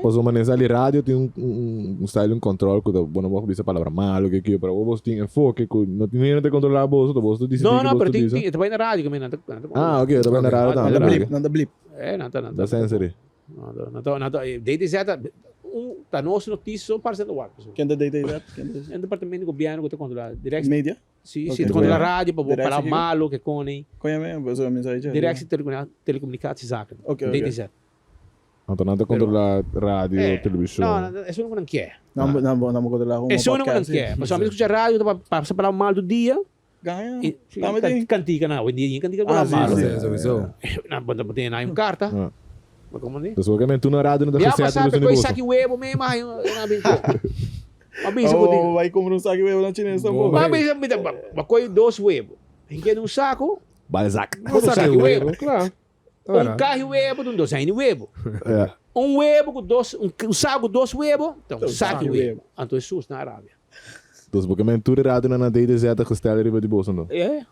Paso manera sali radio tin un style un control ku ta bo no por bisa palabra malo ke ke pero bo tin enfoke ku no tin hende ta controla boso ta boso ta disidi No ke no boso pero ta tin bisa. tin ta bai na radio ke nan ta nan ta Ah oke ta bai na radio Nan tambe ta blip nan ta blip. Eh nan ta nan Ta ta sensory. Nan ta nan ta DTZ ta un ta nos noticia so parse ta wak. Ken ta DTZ? Ken ta? Un departamento di gobierno ku ta controla direct Media? Si si ta controla radio pa bo palabra malo ke kone. Kon yama e? Pasobra mi sa dje. Directie Telecommunicatiezaken DTZ. Anto nan ta controla radio, television. No, no, esun ku nan kier. Nan nan nan controla homo Esun ku nan kier. Pasobra mi skucha radio ta pasa palabra mal tur dia. Gaña. I kantika nan awendia yin kantika palabra malo. Si, sowieso. Nan bo tene nan un karta. Bo komprende? Dus oke men tur na radio nan ta Bia geset pasa riba pe su koi negocio. saki webo me ma nan bin ko. Ma bisa ku tin. Oh, bai kumpra un saki webo na chines tampoco. Ma bisa mi ta ba koi dos webo. Hinke den un sako. Balzac. Un saki webo. Kla. Un kahi webo ta un dozijn di webo. Un webo ku dos, un saku ku dos webo ta un saki webo. Anto Hesus na Arabia. Dus bo ke men tur e radionan na DDZ ta gestel riba di boso anto? E,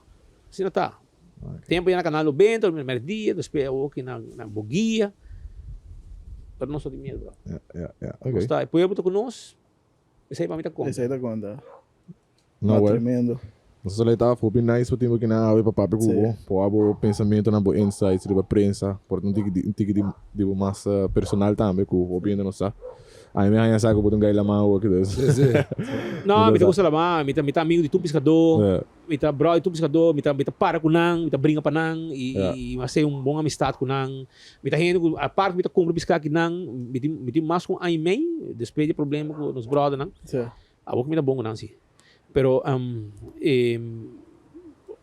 asina ta. Tempo ya na Canal Noventa, na Merdia, despues awoki na na Boguia. Pero nos no tin miedo, bro. Ya, ya, ya. Ok. Nos ta, e pueblo ta ku nos, esei pa mi ta konta. Esei ta konta. No, No, well. tremendo. Nos a ta hopi nice pa tin bo kinan awe pa papia ku Sí. bo, por bo pensamentonan, bo insights riba prensa, por ta un tiki di un tiki di di bo mas personal tambe ku hopi hende no sa. Ami mi haña sa ku bo ta un gai laman awoki dus. Sí, sí. No, mi ta gusta laman, mi ta mi ta amigo di tur piskadó, Yeah. mi ta bròi di tur piskadó, mi ta mi ta para ku nan, mi ta bringa pa nan i Yeah. i mi a hasi un bon amistat ku nan. Mi ta hende ku apart mi ta kumpra piska kinan, mi tin mi tin mas ku un aña i mei despues di e problema ku nos bròdernan. Sí. Awor ku mi ta bon ku nan si. Pero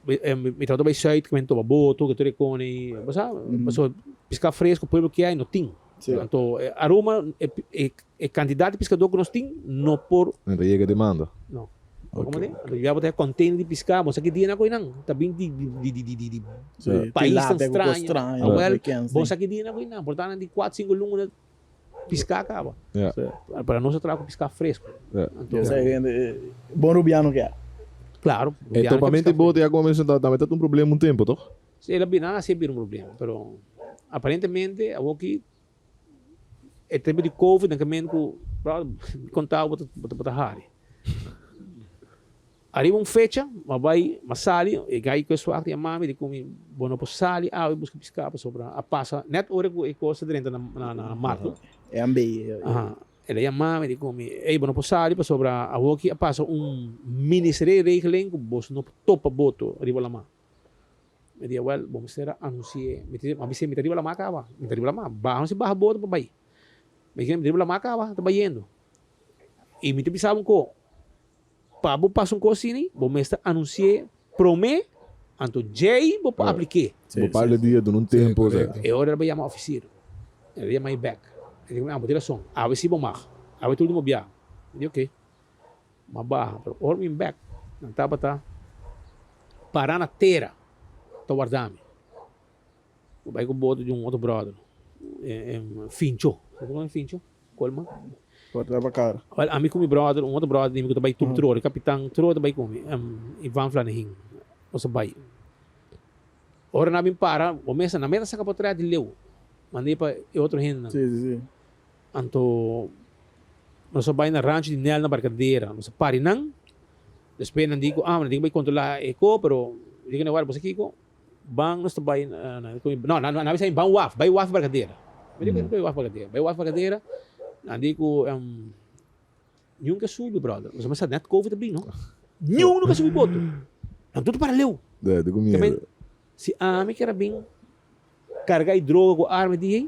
mi tabata bai Zuid ku mi toba boto ku tur e kone bo sa pasobra piska fresco pueblo ke hay no tin. Anto Aruba e kantidat di piskadó ku nos tin no por. No ta yega demanda. No. Komo di? Anto ya bo ta container di piska bo sa ki dia nan koe nan ta bin di di paisnan straño. Awel bo sa ki dia nan koe nan por ta nan di kuater sinku luna. Piská kaba. Ja. Pero nos a traha ku piská fresku. Ja. Anto. Esei hende bon rubiano ke a. Klaro. E topamento di bote ya komo menshona tambe ta un problema un tempo toch? Si el a bira nan a hasi bira un problema pero aparentemente awoki e tempo di covid nan ke men ku brother mi konta bo bo ta hari. Ariba un fecha, m'a bai, m'a sali, e gai ku e suak di a mami di ku mi, bo no por sali awe buska piská pasobra a pasa nèt ora ku e kos ta drenta na na martu. E a mbei. Aha. El a yama mi di ku mi, ey bo no por sali pasobra awoki a pasa un ministerieregeling ku bos no por topa boto riba lamá. Mi di, awèl, bo mester a anunsi'é. Mi ta, m'a bis'é, mi ta riba lamá kaba, mi ta riba lamá, baha si baha boto pa bai. Mi di, mi ta riba lamá kaba, ta bayendo. I mi ta bisa bo ku. Pa bo pasa un kos asina, bo mester anunsi'é promé, anto djei bo por aplik'é. Bo par di dia duna un tempu. E ora el a bai yama ofisir. El a yama e bèk. El di, Ah, bo tin rason. Awe si bo mag. Awe ta ultimo biaha. Mi di, oke. Mi a baha. Pero ora mi bèk, nan tabata pará na tera ta warda mi. Bo bai ku boto di un otro brother. Fincho. Bo konoce Fincho? Colma. Por ta cara. Wel, ami ku mi brother, un otro brother di mi ku ta bai tur tror, e kapitan tror ta bai ku mi, Ivan Flanahin. Nos a bai. Ora nan a bin para, bo mesa, nan meta saka potret di leu. Mand'é pa e otro hendenan. Sí, sí, sí. Anto nos a bai na rancho di Nel na Barcadera. Nos a pari nan. Despues nan di ku, ah, nan tin ku bai kontrolá e ko, pero mi di ku nan, wèl, bo sa kiko? Ban nos ta bai na, no, nan a bisa mi ban waf, bai waf Barcadera. Mi di ku bai waf Barcadera? Bai waf Barcadera, nan di ku niun ke subi, brother. Nos a mester net covid a bin, no? Niun no ke subi boto. Nan tur ta para leu. Si ami kier a bin Carga e droga cu arma di hey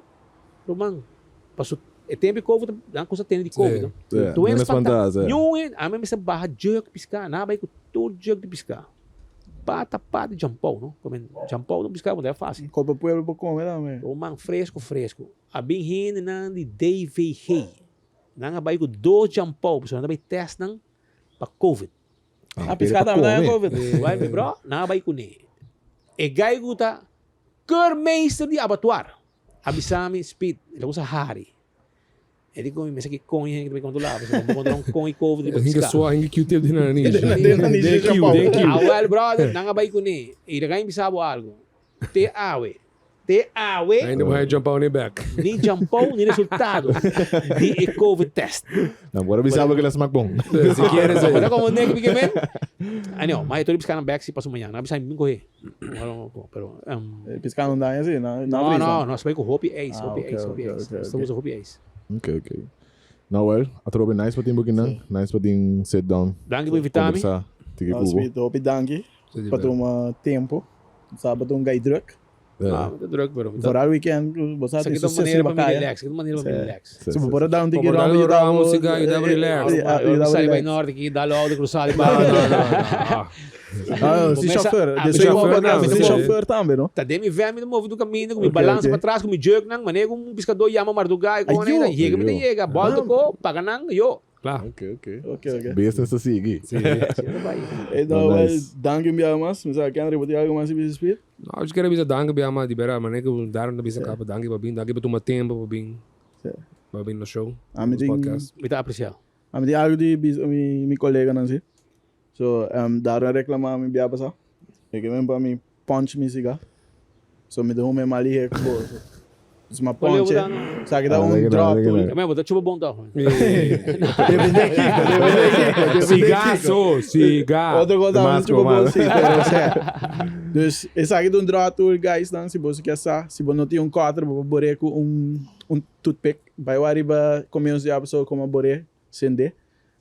ruman paso e tempo di covid nan cosa tene di covid no tu hende spanta niun hende ami mester baha jug pisca nan a bay cu tur jug di pisca pata pata di jampou no come jampou no pisca no ta facil Copa pueblo pa come tambe. Ruman fresco fresco a bin hendenan di DVG nan a bay cu dos jampou pasobra nan ta bay test nan pa covid. Ah, pisca tambe nan covid. Wai mi bro nan a bay cune e guy cu ta Keurmeester di abatuar a bisa mi, Speed, el a usa hari. E di ku mi, mester ki koño hende ta bai kontrolá, pasobra bo kontrolá un koño covid riba Hinga piská. sua, hinga Q-tip den nan nanishi. Den nan nanishi Den Q, Japon. den Q. Awel brother, nan a bai kuné. I laga mi bisa bo algu. Te awe, te awe. Ainda bo haya Jampou ni bek. Ni Jampou ni resultado di e covid test. Nan por a bisa bo ke la smak bon. Si quieres. Bo ta komo nek mi ke men? Anyhow, ma e tur di piská nan bek si paso mañana. Nan a bisa mi bin kohe. Pero, Piská no daña si, na No, vrisa. no, nos bai ku hopi ijs, Ah, hopi ok, ijs, hopi ok, ijs. ok, Nos ta ok. usa hopi ijs. Ok, ok. Nou wel, atrobe nice pa tin bo kinan, nice pa tin sit down. Danki pa invita mi. Conversa, tiki No, ku bo. Speed, hopi danki pa tuma tempo. Sa pa ta un gai druk. Ah, mi ta druk, pero mi ta. Vooral weekend, bo sa Esaki tin ta un suceso manera riba pa mi kaya. relax, esaki ta un manera pa mi relax. Si bo por a da un tiki Por ron, dal yuda un bo. música, yuda bo relax. Yuda bo Sali bai relax. norte aki, dal auto, cruza di No, banda. no, no, no. Ah, si chauffeur. Ah, De mi soy chauffeur podcast, tambe, si si. chauffeur tambe, no? Ta den mi van mi ta move tur caminda cu mi Ok, balansa ok. pa tras cu mi jerk nan, manera cu un piscador yama marduga y con Ayo. yega mi ta Ayo. yega, bolto co, paga nan, yo. Kla. Ok, ok. Ok, ok. Business ta sigui. Sí. Sí, no bai. Eh, no, No, wel, nice. dank un biaha mas. Mi sa, Kendrick, bo tin algo mas di bisa Speed? No, yo quiero bisa danki biaha mas, di bera, manera ku Darren ta bisa kaba, danki pa bin, danki pa tuma tempo pa bin, Sí. pa bin nos show, A mi nos tin- podcast. Mi ta aprecia. A mi tin algo di bisa mi, mi coleganan si. So, um, Darren a reclama mi biaha pasa. E ke men pa mi punch mi siga. So mi ta huma e mal lihe ku bo. Dus ma punch e. Sa ki ta un drop. Mé, bo ta chupa bon toch. Depende kiko, depende kiko, depende Siga kiko. so, siga. Otro kos ta Mas un chupa ku bon mas. si, pero sea. Dus esaki ta un draw tool guys dan si bo si ke sa. Si bo no tin un cutter bo por bore ku un un toothpick. Bai wak riba comienzo di episode como bore sende.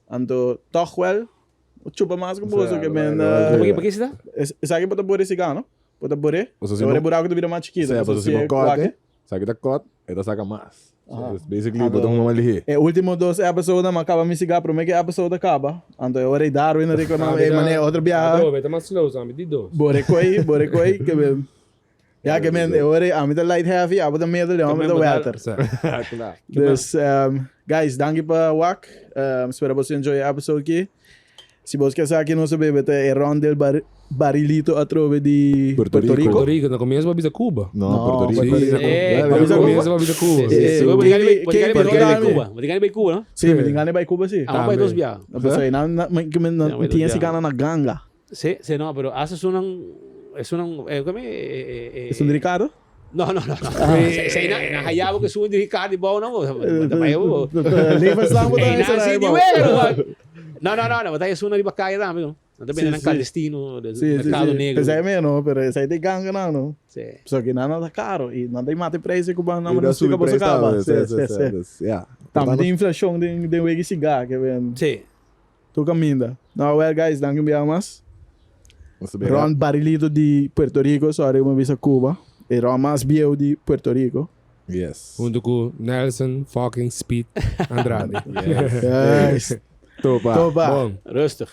Anto toch wel Chupa mas ku boso ke men. Pa ki si ta? Esaki bo ta bore siga no? Bo ta bore. Paso si E ora bo- e buraku ta bira mas chikito. Sea, paso si bo kwake. cut, esaki ta cut, e ta saka mas. So, Aha. it's basically Anto- bo ta hunga mas lihé. E ultimo dos episode nan a kaba mi siga prome ku e episode a kaba. Anto e ora ei Darwin a reklama mi, ey mane otro biaha. Atrobe, ta mas slow sa mi, di dos. Bore koi, bore koi ke men. Ya ke men e ora ei ami ta light heavy, abo ta middle, e homber ta welter. Sa. Kla. Dus, guys, danki pa wak. Spera boso enjoy e episode ki. Si boso ke sa ki nos a bebe ta e ron del bar barilito atrobe di Puerto Puerto Rico. Rico. Puerto Rico, na comienzo pa bisa Cuba. No, No, Puerto Rico. Sí, na Eh, na bisa comienzo pa bisa Cuba. Eh, eh, Bo Kevin- bai Kevin Cuba. Dami. Bo tin gana bai Cuba, no? Sí, mi tin gana bai Cuba, sí. Ah, bo bai dos biaha. Pasobra ei nan, nan, nan, nan Ja, bai dos tin esi biaha. gana na ganga. Sí, sí, no, pero hasta esunnan, esunnan, eh, como eh, eh, Esun di Ricardo? No, no, no, no. Esei na, na hayabo que esun di Ricardo di bou, no, ta bai bo. Levenslang bo ta Ei, na ese sí di bou. wega, no. No, no, no, no, ta esunnan riba kaya tambe, no. Nan ta bende Sí, nan sí. clandestino, de Sí, sí, mercado sí. negro. Pesei me no, pero esei di ganga nan, no. Sí. So ki nan ta caro y nan ta mata prijs ku ban Y nan da no subi explica boso prijs caba. tambe, Sí, sí, sí, sí, sí. dus, ja. Tambe tin inflacion den den wega siga ke ben. Sí. Tur caminda. No, well guys, danki un biaha mas. Nos ta bira. Ron Barilito di Puerto Rico, sorry mi bisa Cuba. E ron mas bieu di Puerto Rico. Yes. Hunto cu Nelson fucking Speed Andrade. Yes. Yes. Topa. Topa. Bon. Rustig.